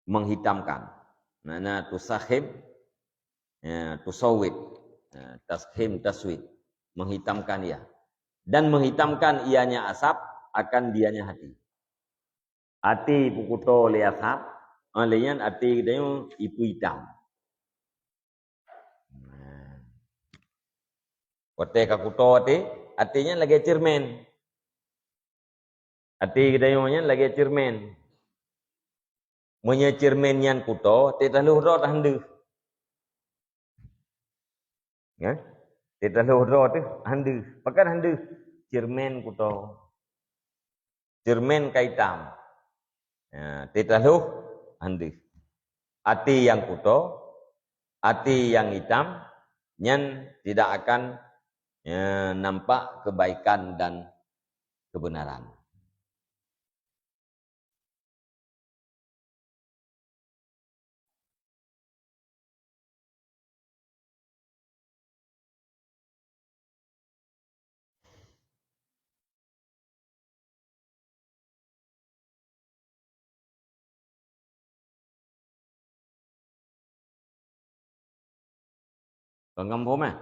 Menghitamkan. Makna tusakhim, ya, tusawwid. Ya, taskhim, taswid. Menghitamkan ia. Dan menghitamkan ianya asap akan dianya hati. Até ipeukuto lé asap, ah, lé nyan até geutanyoe ipeuitam. Nah. Watèe ka kuto até, até nyan lagèe ceureumen. Até geutanyoe nyan lagèe ceureumen. Meunyoe ceureumen nyan kuto, teutab lheueh droe han deuh. Nyan? Teutab lheueh droe teuh han deuh. Pakon han deuh? Ceureumen kuto. Ceureumen ka itam. Ya, teutab lheueh han deuh. Até nyang kuto, até nyang itam, nyan tidak akan, Ya, nampak kebaikan dan kebenaran. Kon kamoe phom, eh?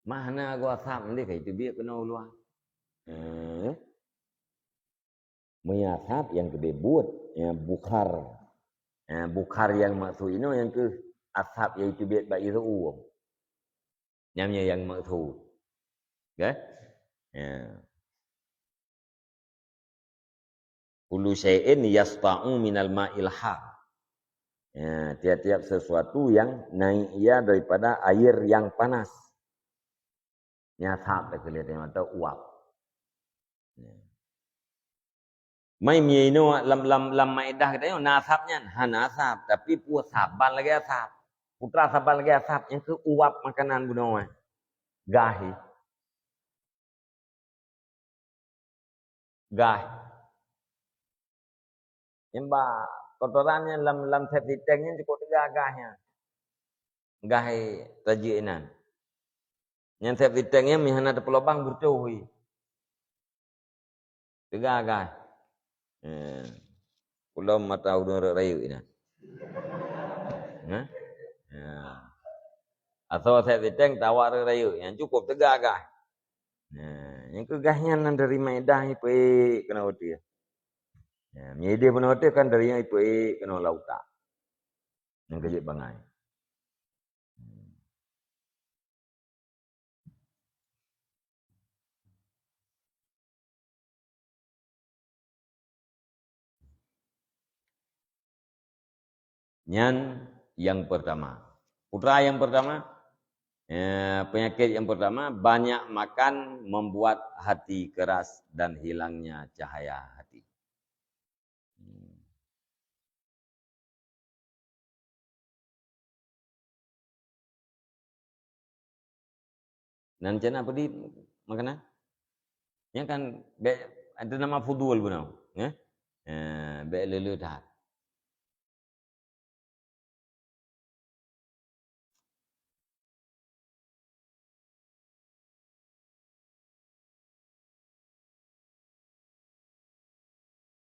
Mah na goe asab mandeh ka jiteubiet keunoe u luwa. Eh? Meunyo asab nyang keubiet buet, nyang bukhar. Eh, bukhar nyang maksud inoe nyang keuh asab nyang jiteubiet bak ié uong. Nyan nyang maksud. Oke? Ya. Kullu syai'in yashta'u minal ma'il har. Ya, tiap-tiap sesuatu yang naik ia daripada air yang panas. Nyan asab teukeuleh mata uap. Ya. Mai mie inoe lam, lam, lam maédah geutanyoe na asab nyan, hana asab, tapi peue saban lagèe asab. Peue saban lagèe asab, nyang keuh uap makanan bunoe. Gah. Gah. Nyang bak kotoran nyan lam, lam septic tank nyan cukôp teuga gah nyan. Gah tajeuet inan. Nyan septic tank nyan meuhana teupeulobang beutôi. Teuga gah. Eh. Kulom mata udeueng rot rayeuk inan. Hah? Ya. Asoe septic tank tawak rot rayeuk, nyan cukôp teuga gah. Nah, nyang keuh gah nyan dari maédah ipeuék keunoe watèe. Nah, meunyo idéh bunoe watèe kan dari nyang ipeuék keunoe lam utak. Nyang keuh jeuet bangai. Nyan nyang pertama. Peue nyang pertama? Eh, penyakit yang pertama, banyak makan membuat hati keras dan hilangnya cahaya hati. Hmm. Nan cina peue di makanan? Nyan kan bèk, ada nama fudul bunoe, ya? Eh, bèk le-le that.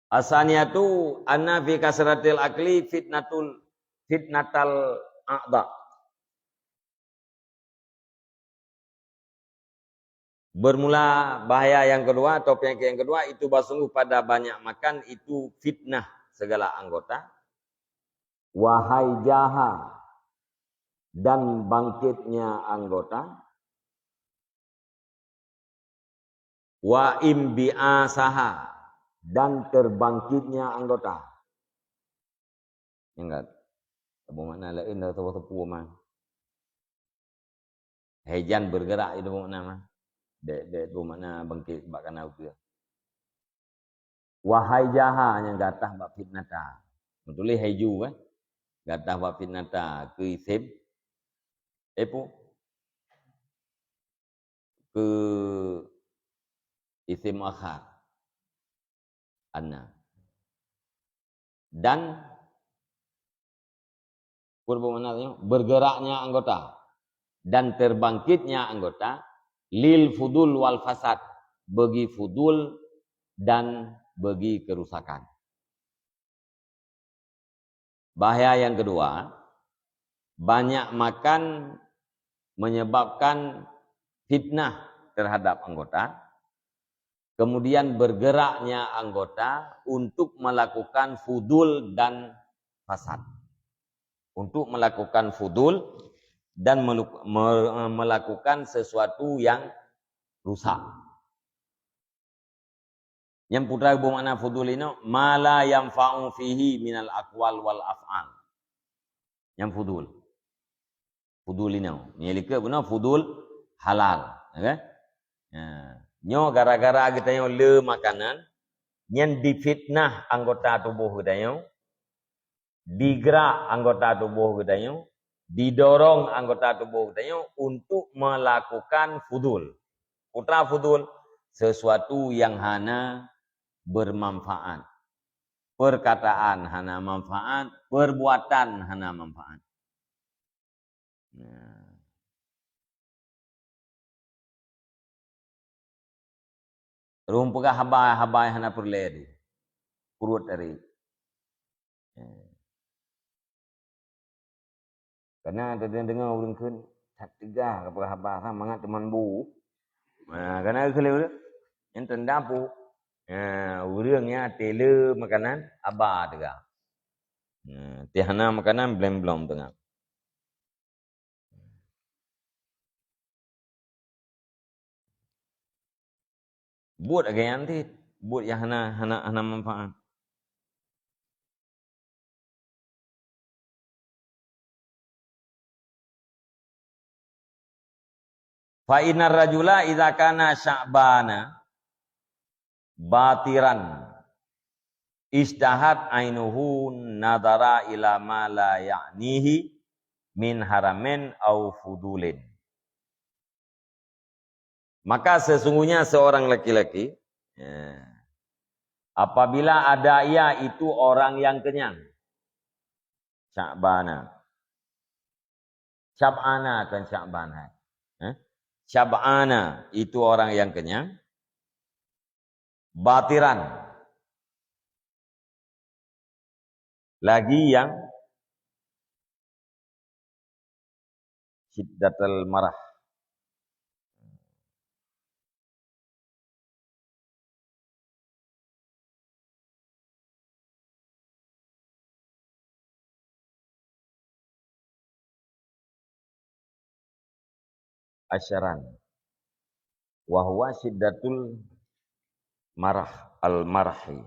As-saniyatu anna fi kasratil akli fitnatul, fitnatal a'dha. Bermula bahaya yang kedua atau penyakit yang kedua, itu bahwa sungguh pada banyak makan itu fitnah segala anggota. Wahai jaha dan bangkitnya anggota. Wa imbi'asaha dan terbangkitnya anggota. Ingat, ada makna lain dah teupeu-teupeu mah. Hai jan bergerak itu makna mah. Dek, dek tu makna bangkit bak kana ukeue. Wahai jaha nyang gatah bak fitnata. Meutuléh hai ju, eh. Gatah bak fitnata keu isim. Eh, pu. Keu isim muakhar. Anna. Dan, peue makna nyoe? Bergeraknya anggota dan terbangkitnya anggota lil fudul wal fasad, bagi fudul dan bagi kerusakan. Bahaya yang kedua, banyak makan menyebabkan fitnah terhadap anggota, kemudian bergeraknya anggota untuk melakukan fudul dan fasad. Untuk melakukan fudul dan melu-, me-, melakukan sesuatu yang rusak. Nyang peue buet makna fudul inoe, ma la yanfa'u fihi minal aqwal wal af'al. Nyang fudul. Fudul inoe. Nyoe likot bunoe fudul halal, ya kan? Ha. Nyoe gara-gara geutanyoe le makanan, nyan difitnah anggota tuboh geutanyoe, digerak anggota tuboh geutanyoe, didorong anggota tubuh geutanyoe untuk melakukan fudul. Peue teuma fudul? Sesuatu yang hana bermanfaat. Perkataan hana manfaat, perbuatan hana manfaat. Nah. Ureuëng peugah haba-haba nyang hana peureulée tu, pruet tadi. Eh. Kana tadeungoe ureuëng kheun that teuga ka peugah haba, ha, mangat teuma bu. Nah, kana keuh lé ureuëng nyang teudapu. Nah, ureuëng nyang teuleue makanan haba teuga. Nah, ti hana makanan blem-blom teungoh. Buet lagée nyan cit, buet nyang hana, hana, hana manfaat. Fa innar rajula idza kana sya'bana batiran istahat ainuhu nadhara ila ma la ya'nihi min haramin au fudulin. Maka sesungguhnya seorang laki-laki, ya, apabila ada ia itu orang yang kenyang, sya'bana. Syab'ana, bukan sya'bana. Eh? Syab'ana, itu orang yang kenyang. Batiran. Lagi yang syiddatul marah. Asyaran. Wa huwa syiddatul marah, al-marhi.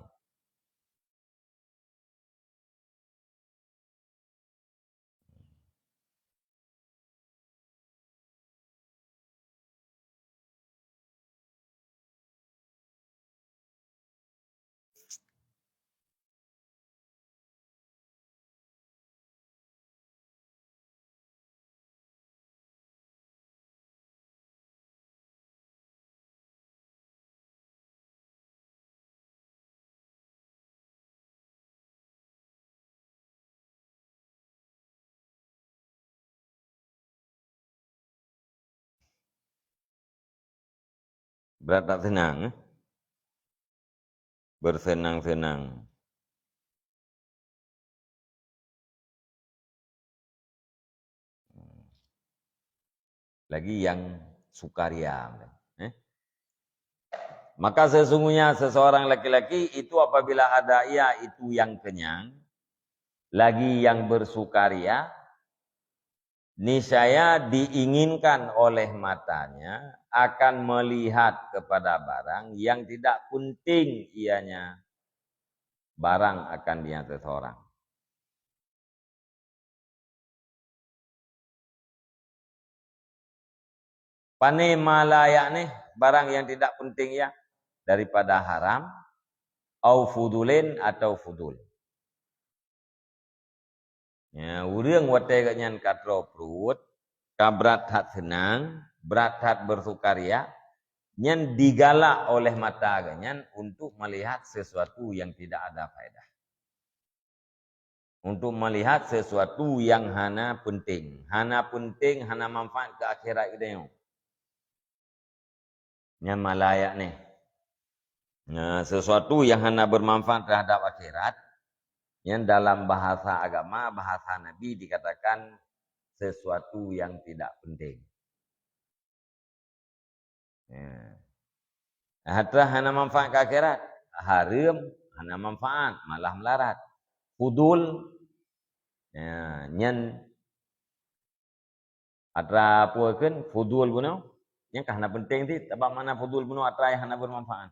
Brat that seunang, eh? Bersenang-senang. Lagi yang sukaria, eh? Maka sesungguhnya seseorang laki-laki itu apabila ada ia itu yang kenyang, lagi yang bersukaria, niscaya diinginkan oleh matanya akan melihat kepada barang yang tidak penting ianya barang akan dia seseorang. Pane ma la ya'nih, barang yang tidak penting ya, daripada haram, au fudulin atau fudul. Ya, ureuëng watée geuhnyan ka troe pruet, ka brat that seunang, brat that bersukaria, nyan digalak oleh mata geuhnyan untuk melihat sesuatu yang tidak ada faedah. Untuk melihat sesuatu yang hana penting. Hana penting, hana manfaat keu akhirat geutanyoe. Nyan ma la ya'nih. Nah, sesuatu yang hana bermanfaat terhadap akhirat, nyan dalam bahasa agama, bahasa Nabi dikatakan sesuatu yang tidak penting. Ya. Harta hana manfaat keu akhirat, hareuem, hana manfaat, malah meularat. Fudul, ya, nyan atra peue kheun fudul bunoe, nyan ka hana penting cit, sabab makna fudul bunoe atra nyang hana bermanfaat.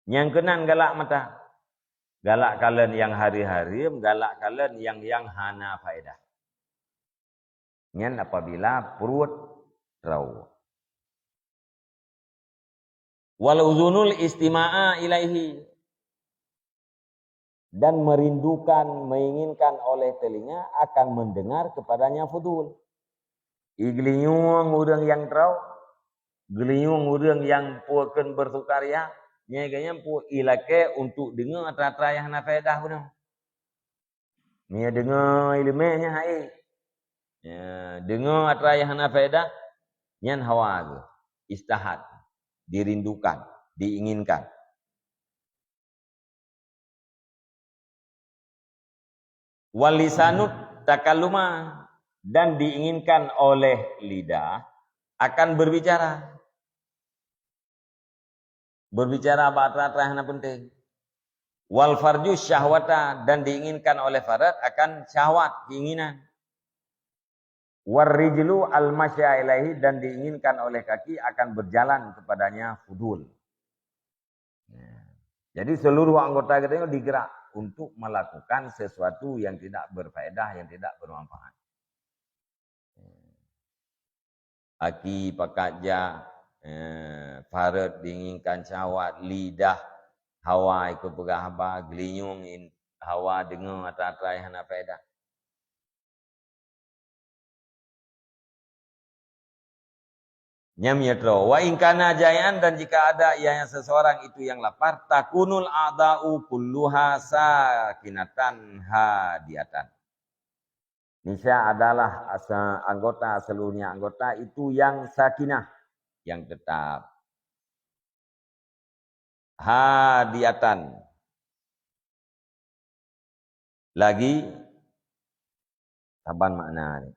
Nyang keunan galak mata. Galak kalon nyang hareuem-hareuem, galak kalon nyang, nyang hana faedah. Nyan apabila pruet troe. Wal uzunul istima'a ilaihi. dan merindukan, menginginkan oleh telinga akan mendengar kepadanya fudul. I geulinyueng ureuëng nyang troe, geulinyueng ureuëng nyang peue kheun bersukaria, nyan geuhnyan peue ilakée untuk deungoe atra-atra nyang hana faedah bunoe. Meunyoe deungoe iéleumé nyan hai. Ya, deungoe atra nyang hana faedah, nyan hawa geuh, istahat, dirindukan, diinginkan. Wal lisanu takalluma, dan diinginkan oleh lidah akan berbicara. Berbicara bak atra-atra hana penting. Wal farju syahwata, dan diinginkan oleh faraj akan syahwat, keinginan. War rijlu al masya ilaihi, dan diinginkan oleh kaki akan berjalan kepadanya fudul. Ya. Jadi seluruh anggota kita ini digerak untuk melakukan sesuatu yang tidak berfaedah, yang tidak bermanfaat. Aki pakat jak, eh, faraj diinginkan syahwat, lidah hawa ikut peugah haba, geulinyueng in-, hawa deungoe atra-atra nyang hana faedah. Nyam ya tro. Wa in kana jai'an, dan jika ada ianya seseorang itu yang lapar, takunul a'dha'u kulluha sakinatan hadiatan. Niscaya adalah asa-, anggota, seluruhnya anggota itu yang sakinah, yang tetap. Hadiatan. Lagi saban makna ni.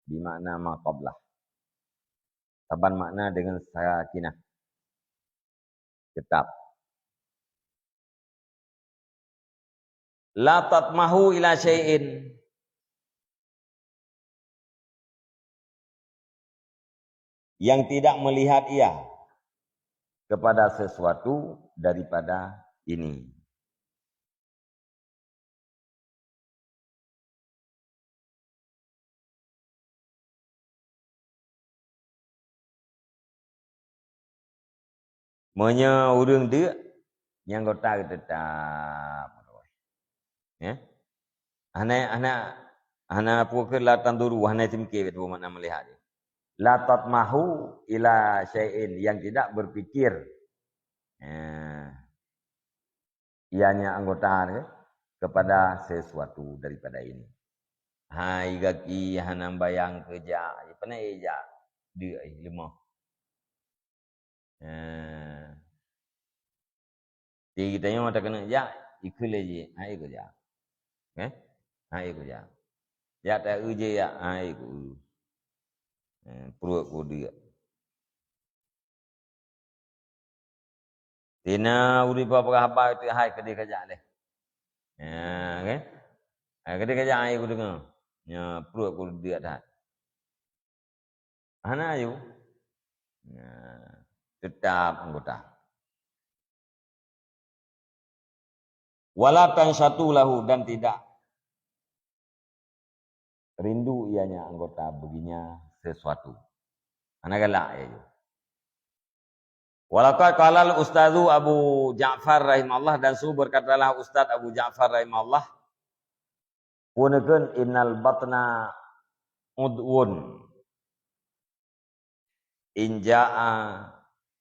Bi makna ma qablah. Saban makna dengan sakinah. Tetap. La tatmahu ila syai'in. Yang tidak melihat ia kepada sesuatu daripada ini. Meunyoe ureuëng deuk, nyang gota teutap. Ya? Hana, hana, hana peue keu la tanzuru, hana simke beutôi makna melihat. La tatmahu ila syai'in, yang tidak berpikir. Ya. Ianya anggota ni kepada sesuatu daripada ini. Hai gaki hana bayang keu jak, pernah jak deuk leumoh. Eh. Di geutanyoe takeuneuk jak, ikheun lé jih, hai kujak. Eh? Hai kujak. Jak ta-eu jih jak, hai ku. Eh, pruet kudeuk. Tina ureuëng peugah haba teuhai keudeh kajak leh. Ya, kan? Hai keudeh kajak hai kudeungoe. Nya pruet kudeuk that. Hana aju. Nah, tetap anggota. Wala tansyatu lahu, dan tidak rindu ianya anggota baginya sesuatu. Hana galak ya aju. Walaqad qalal ustadzu Abu Ja'far rahimahullah, dan su berkatalah Ustaz Abu Ja'far rahimahullah, Peue neukheun innal batna udwun in ja'a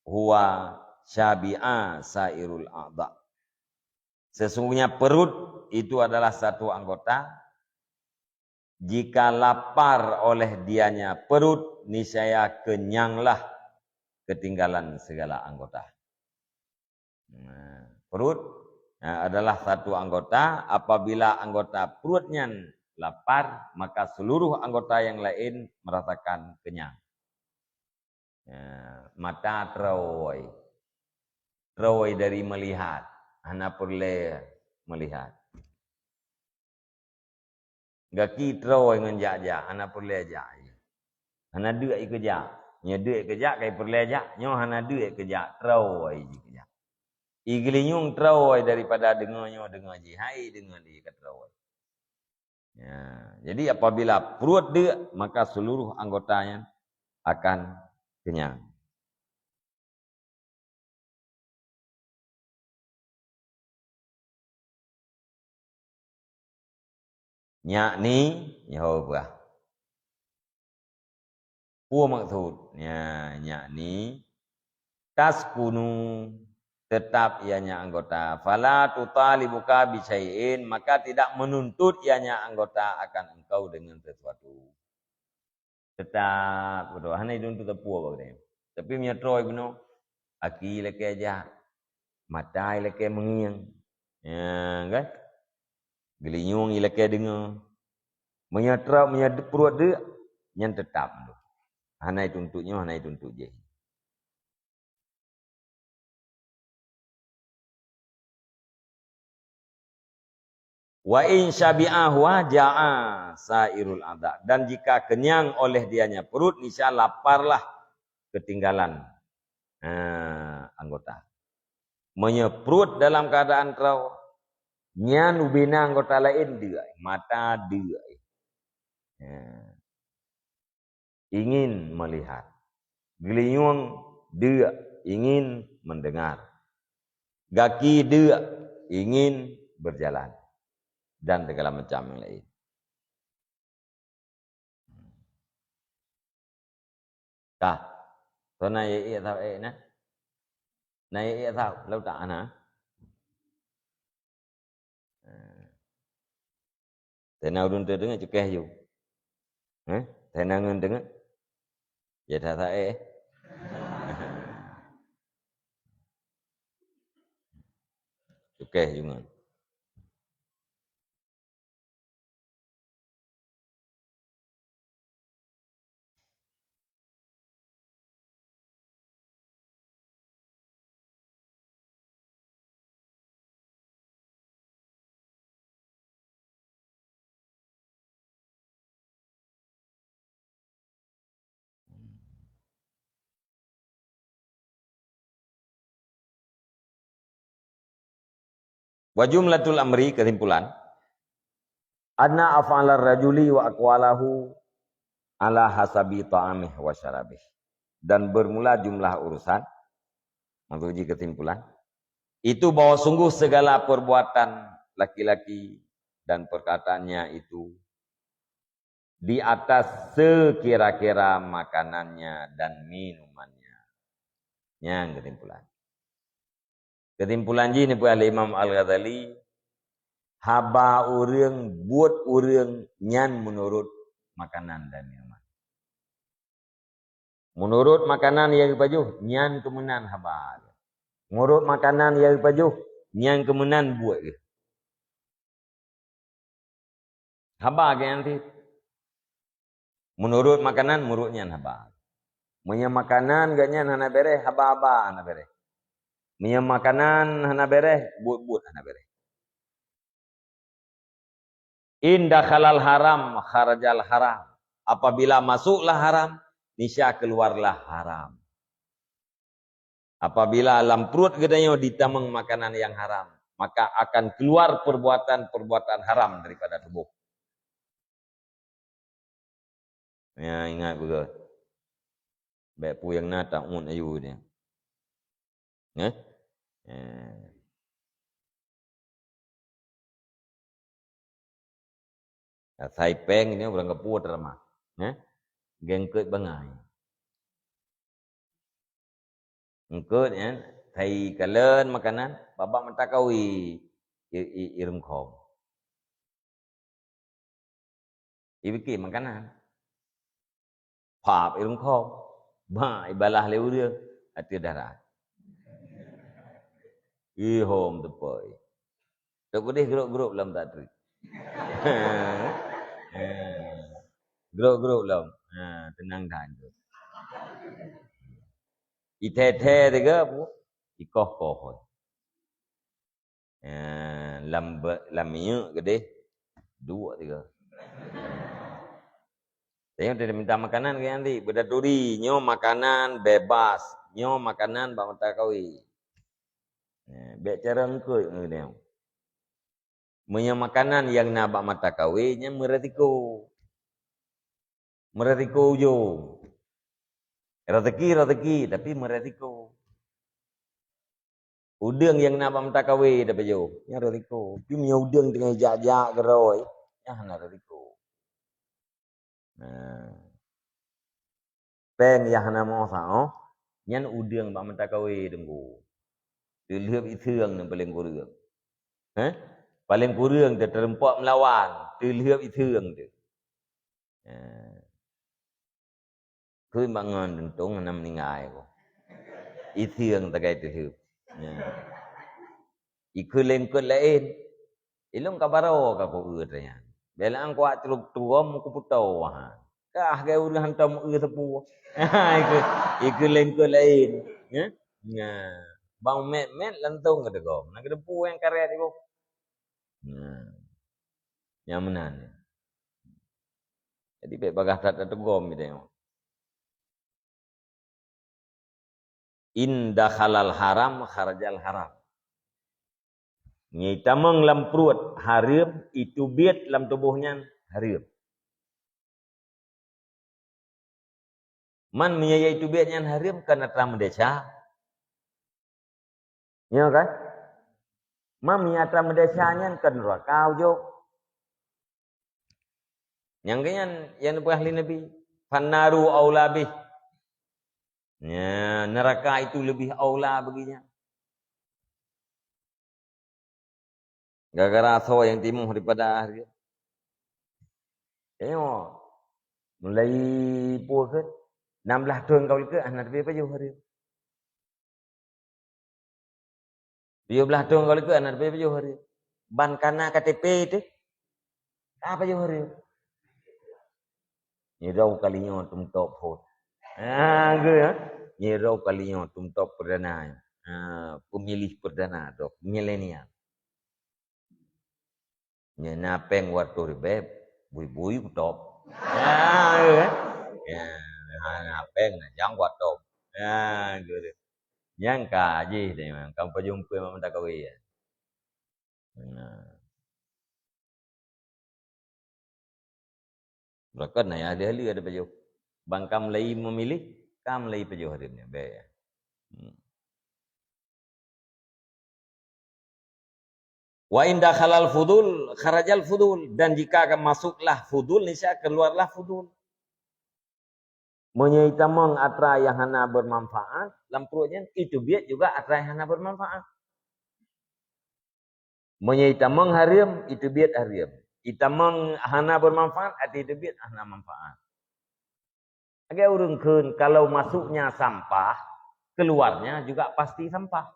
huwa syabi'a sairul a'dha. Sesungguhnya perut itu adalah satu anggota, jika lapar oleh dianya perut, niscaya kenyanglah ketinggalan segala anggota. Nah, perut, nah, adalah satu anggota. Apabila anggota perut nyan lapar, maka seluruh anggota yang lain merasakan kenyang. Nah, mata trôi. Trôi dari melihat. Hana peureulée melihat. Gaki trôi ngon jak-jak, hana peureulée jak. Hana deuk ikeujak. Nyoe deuk ikeujak, kai peureulée jak. Nyoe hana deuk ikeujak, trôi jih keujak. I geulinyueng trôi daripada deungoe nyoe deungoe jih. Hai deungoe lé ka trôi. Ya, jadi apabila pruet deuk, maka seluruh anggota nyan akan kenyang. Yakni, nyoe peugah. Peue maksud? Ya, yakni, taskunu, tetap ianya anggota. Fala tutalibuka bi syai'in, maka tidak menuntut ianya anggota akan engkau dengan sesuatu. Tetap, betul. Hana dituntut teupeu apa kata. Tapi meunyoe troe bunoe, aki lakée jak, mata lakée meungieng. Ya, kan? Geulinyueng lakée deungoe. Meunyoe troe, meunyoe pruet deuk, nyan tetap. Hana dituntut nyoe, hana dituntut jih. Wa in syabi'a huwa ja'a sairul adha. Dan jika kenyang oleh dianya perut, niscaya laparlah ketinggalan, ha, anggota. Meunyoe perut dalam keadaan troe, nyan ubena anggota laén deuk, mata deuk. Ha. Ingin melihat. Geulinyueng deuk, ingin mendengar. Gaki deuk, ingin berjalan. Dan segala macam yang lain. Ka. Soe na ék, ék saboh ék na? Na ék, ék saboh, lam utak na? Teuh na ulôn teudeungoe cukéh yue. Heh? Teuh na ngon deungoe? Ya that-that ék. Cukéh yue ngon. Wa jumlatul amri, kesimpulan, anna af'alar rajuli wa aqwalahu ala hasabi ta'amih wa syarabih. Dan bermula jumlah urusan, maksud jih kesimpulan, itu bahwa sungguh segala perbuatan laki-laki dan perkataannya itu di atas sekira-kira makanannya dan minumannya. Nyan kesimpulan. Kesimpulan jih neupeugah lé Imam Al-Ghazali, haba ureuëng, buet ureuëng nyan meunurot makanan dan minuman. Meunurot makanan nyang geupajoh, nyan keumeunan haba. Meunurot makanan nyang geupajoh, nyan keumeunan buet geuh. Haba geuh nyan cit. Meunurot makanan, meunurot nyan haba. Meunyoe makanan geuh nyan hana béréh, haba-haba hana béréh. Meunyoe makanan hana béréh, buet-buet hana béréh. In dakhalal haram, kharajal haram. Apabila masuklah haram, niscaya keluarlah haram. Apabila lam pruet geutanyoe jitamong makanan nyang haram, maka akan keluar perbuatan-perbuatan haram daripada tuboh. Ya, ingat beugöt. Bék peue nyang na taun ayue nyan. Neh? Eh. Asai péng nyoe barang gapu teuma. Neh? Gengkeut bangai. Eungkôt nyan, sai kalon makanan, babah mata kawe i, i, i rungkhom. Ibike makanan. Pap i rungkhom. Ba ibalah lé ureuëng ateueh darat. Ihom teupoi. Tok keudeh grup-grup lom tak treuk. Grup-grup lom. Ha, teunang that. Ithée-thée tiga pu, ikoh-koh. Eh, lam be-, lam minyeuk keudeh, duek tiga. Tengok dia minta makanan ke nanti, beudaturi, nyoe makanan bebas, nyoe makanan bak mata kawe. Eh, bék cara eungkôt ngon dia. Meunyoe makanan nyang na bak mata kawe, nyan meuresiko. Meuresiko ujong. Rezeki, rezeki, tapi meuresiko. Udeueng nyang na bak mata kawe tapajoh, nyan resiko. Tapi meunyoe udeueng teungoh jak-jak keudroe, hana risiko. Nah. Péng nyang hana meusaoh, nyan udeueng bak mata kawé teungku. Teulheueb iseueng nyan paleng kureueng. Heh? Paleng kureueng teuteureumpok meulawan, teulheueb iseueng teuh. Nah. Kheun bak ngon tuntông hana meuninggai ko. Iseueng tagai teulheueb. Nyan. Ikheun lengkot laén. Ilong ka baroe ka ku eu tanya. Bela angkuat truk tuom ku puto ha. Kah gai ureueng hantom eu seupue. Ikheun, ikheun lengkot laén. Ya? Nah. Bang met-met lantong ka teugom. Nak keudeupu nyang karet iboh. Nah. Nyang meunan. Jadi, bèk bagaih that tateugom geutanyoe. In dakhalal haram, kharajal haram. Nyan itamong lam pruet hareuem, iteubiet lam tuboh nyan hareuem. Man meunyoe iteubiet nyan hareuem, kan atra meudesya. Nyo kan? Man meunyoe atra meudesya nyan kan neuraka ujok. Nyang keu nyan, nyang neupeugah lé Nabi, "Fannaru aula bih." Nya, neuraka itu leubeh aula bagi nyan. Gara-gara asoe nyang timoh daripada hareuem. Tanyoe, mulai peue kheun, nam blaih thon ka likot hana teubiet pajoh hareuem. Tujoh blaih thon ka likot hana teubiet pajoh hareuem. Ban kana K T P teuh, ka pajoh hareuem. Nyoe droe kali nyoe teumtop phon. Ha, geu, ha? Nyoe droe kali nyoe teumtop perdana. Ha, pemilih perdana droe, milenial. Nyoe na péng dua reutôh ribèe, bui-bui kutop. Ha, geu, ha? Ya, na péng na jang kutop. Ha, geu. Nyang ka jih deh, ka pajoh peue mak mata kawé, ya. Nah. Beureukat na ya, ahli-ahli ada pajoh. Bang ka mulai memilih, ka mulai pajoh hareuem nyan, bèk. Hmm. Wa in dakhalal fudul, kharajal fudul. Dan jika akan masuklah fudul, niscaya keluarlah fudul. Meunyoe itamong atra nyang hana bermanfaat, lam pruet nyan, iteubiet juga atra nyang hana bermanfaat. Meunyoe itamong hareuem, iteubiet hareuem. Itamong hana bermanfaat, atra iteubiet hana manfaat. Lagèe ureueng kheun, kalau masuknya sampah, keluarnya juga pasti sampah.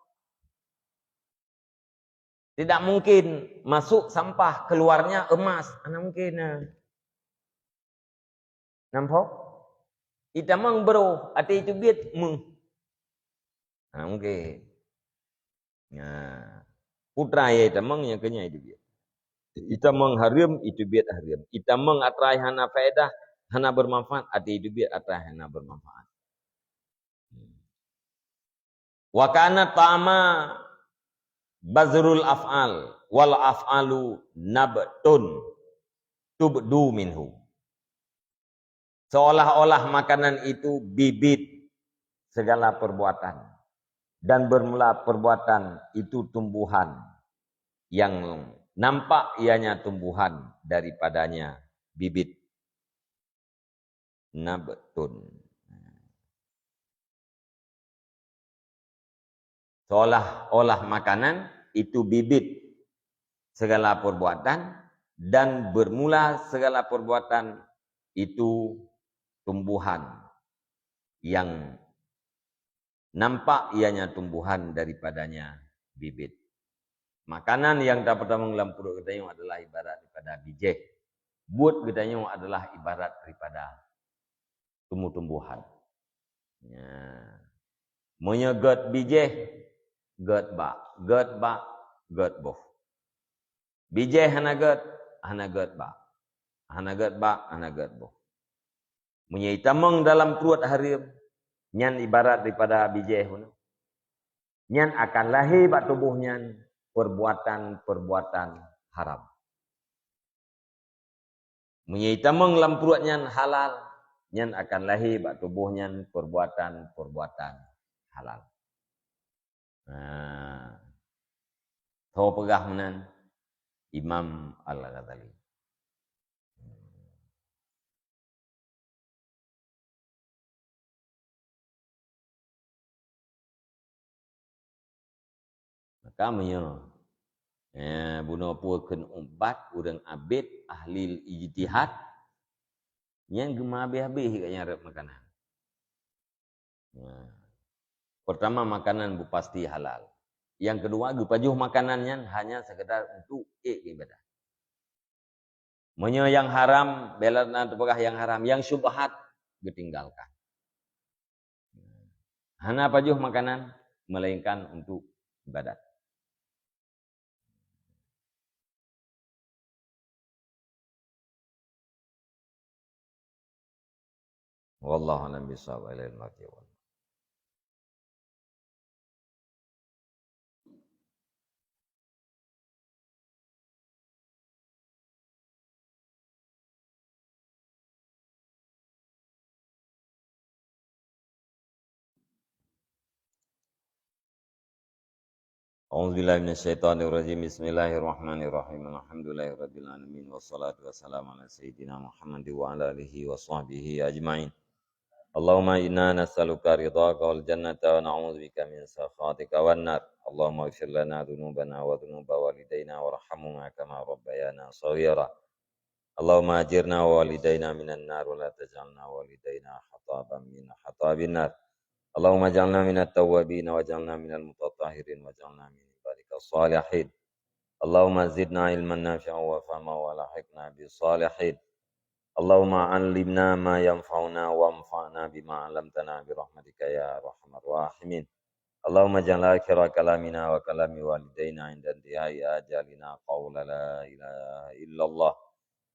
Tidak mungkin masuk sampah, keluarnya emas. Hana mungkin, nah. Nampak? Itamong broh, atra iteubiet méuh. Hana mungkin. Nah, peue atra nyang itamong nyang keu nyan iteubiet. Itamong hareuem, iteubiet hareuem. Itamong atra hana faedah, hana bermanfaat, atra iteubiet atra hana bermanfaat. Wa kana ta'ama bazrul af'al, wal af'alu nabtun tubdu minhu. Seolah-olah makanan itu bibit segala perbuatan, dan bermula perbuatan itu tumbuhan yang nampak ianya tumbuhan daripadanya bibit. Nabtun. Seolah-olah makanan itu bibit segala perbuatan, dan bermula segala perbuatan itu tumbuhan yang nampak ianya tumbuhan daripadanya bibit. Makanan nyang tapeutamong lam pruet geutanyoe adalah ibarat daripada bijéh. Buet geutanyoe adalah ibarat daripada tumbuh-tumbuhan. Nya. Meunyoe gét bijéh, gét bak, gét bak, gét boh. Bijéh hana gét, hana gét bak. Hana gét bak, hana gét boh. Meunyoe itamong dalam pruet hareuem, nyan ibarat daripada bijéh bunoe. Nyan akan lahé bak tuboh nyan perbuatan-perbuatan haram. Meunyoe itamong lam pruet nyan halal, nyan akan lahé bak tuboh nyan perbuatan-perbuatan halal. Nah, soe peugah meunan? Imam Al-Ghazali. Ka meunyoe, eh, bunoe peue kheun ubat ureuëng abet ahli ijtihad, nyan geumeuhabéh-habéh gobnyan rot makanan. Nah, pertama, makanan beupasti halal. Yang kedua, geupajoh makanan nyan hanya sekedar untuk ék ibadah. Meunyoe nyang haram, bela na teupeugah nyang haram, nyang syubhat geutinggalkan. Hana pajoh makanan melainkan untuk ibadat. Wallahu a'lam bishawab. Ilaihi marji'un. A'udzubillahi minasyaitonirrajim. Bismillahirrahmanirrahim. Alhamdulillahirabbil alamin. Wassalatu wassalamu ala sayyidina Muhammad wa ala alihi wa sahbihi ajmain. Allahumma inna nas'aluka ridhaka wal jannata wa na'udzubika min sakhatika wan nar. Allahumma ighfir lana dzunubana wa dzunuba walidaina warhamhuma kama rabbayana shaghira. Allahumma ajirna wa walidaina minan nar wa la taj'alna walidaina hataban min hatabin nar. Allahumma ij'alna minat tawwabin waj'alna minal mutatahhirin waj'alna min ibadika shalihin. Allahumma zidna ilman nafi'an wa fahma wa alhiqna bis shalihin. Allahumma 'allimna ma yanfa'una wanfa'na bima 'allamtana bi rahmatika ya arhamar rahimin. Allahumma ij'al akhira kalamina wa kalami walidaina 'inda intihai ajalina qaula la ilaha illallah.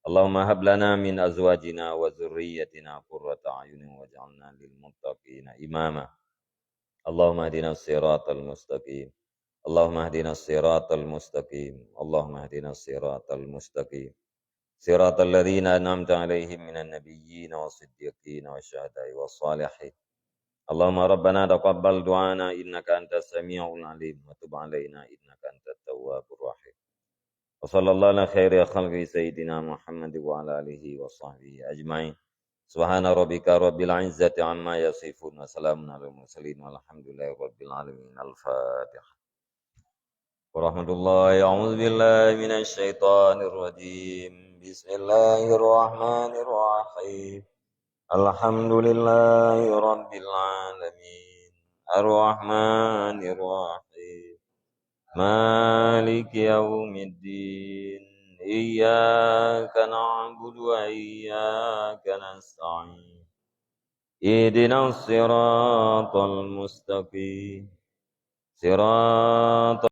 Allahumma hab lana min azwajina wa dzurriyyatina qurrata a'yunin waj'alna lil muttaqina imama. Allahumma ihdina siratal mustaqim. Allahumma ihdina siratal mustaqim. Allahumma ihdina siratal mustaqim. Siratal ladzina an'amta 'alaihim minan nabiyyin was siddiqin was syuhada'i was shalihin. Allahumma rabbana taqabbal du'ana innaka antas sami'ul alim wa tub 'alaina innaka antat tawwabur rahim. Wa sallallahu ala khairi khalqi sayyidina Muhammad wa ala alihi wa sahbihi ajmain. Subhana rabbika rabbil izzati amma yasifun wa salamun alal mursalin walhamdulillahi rabbil alamin. Al-Fatihah. Warahmatullahi, a'udzubillahi minasyaitonirrajim. Bismillahirrahmanirrahim. Alhamdulillahi rabbil alamin. Arrahmanirrahim. Maliki yaumiddin. Iyyaka na'budu wa iyyaka nasta'in. Ihdinas siratal mustaqim. Siratal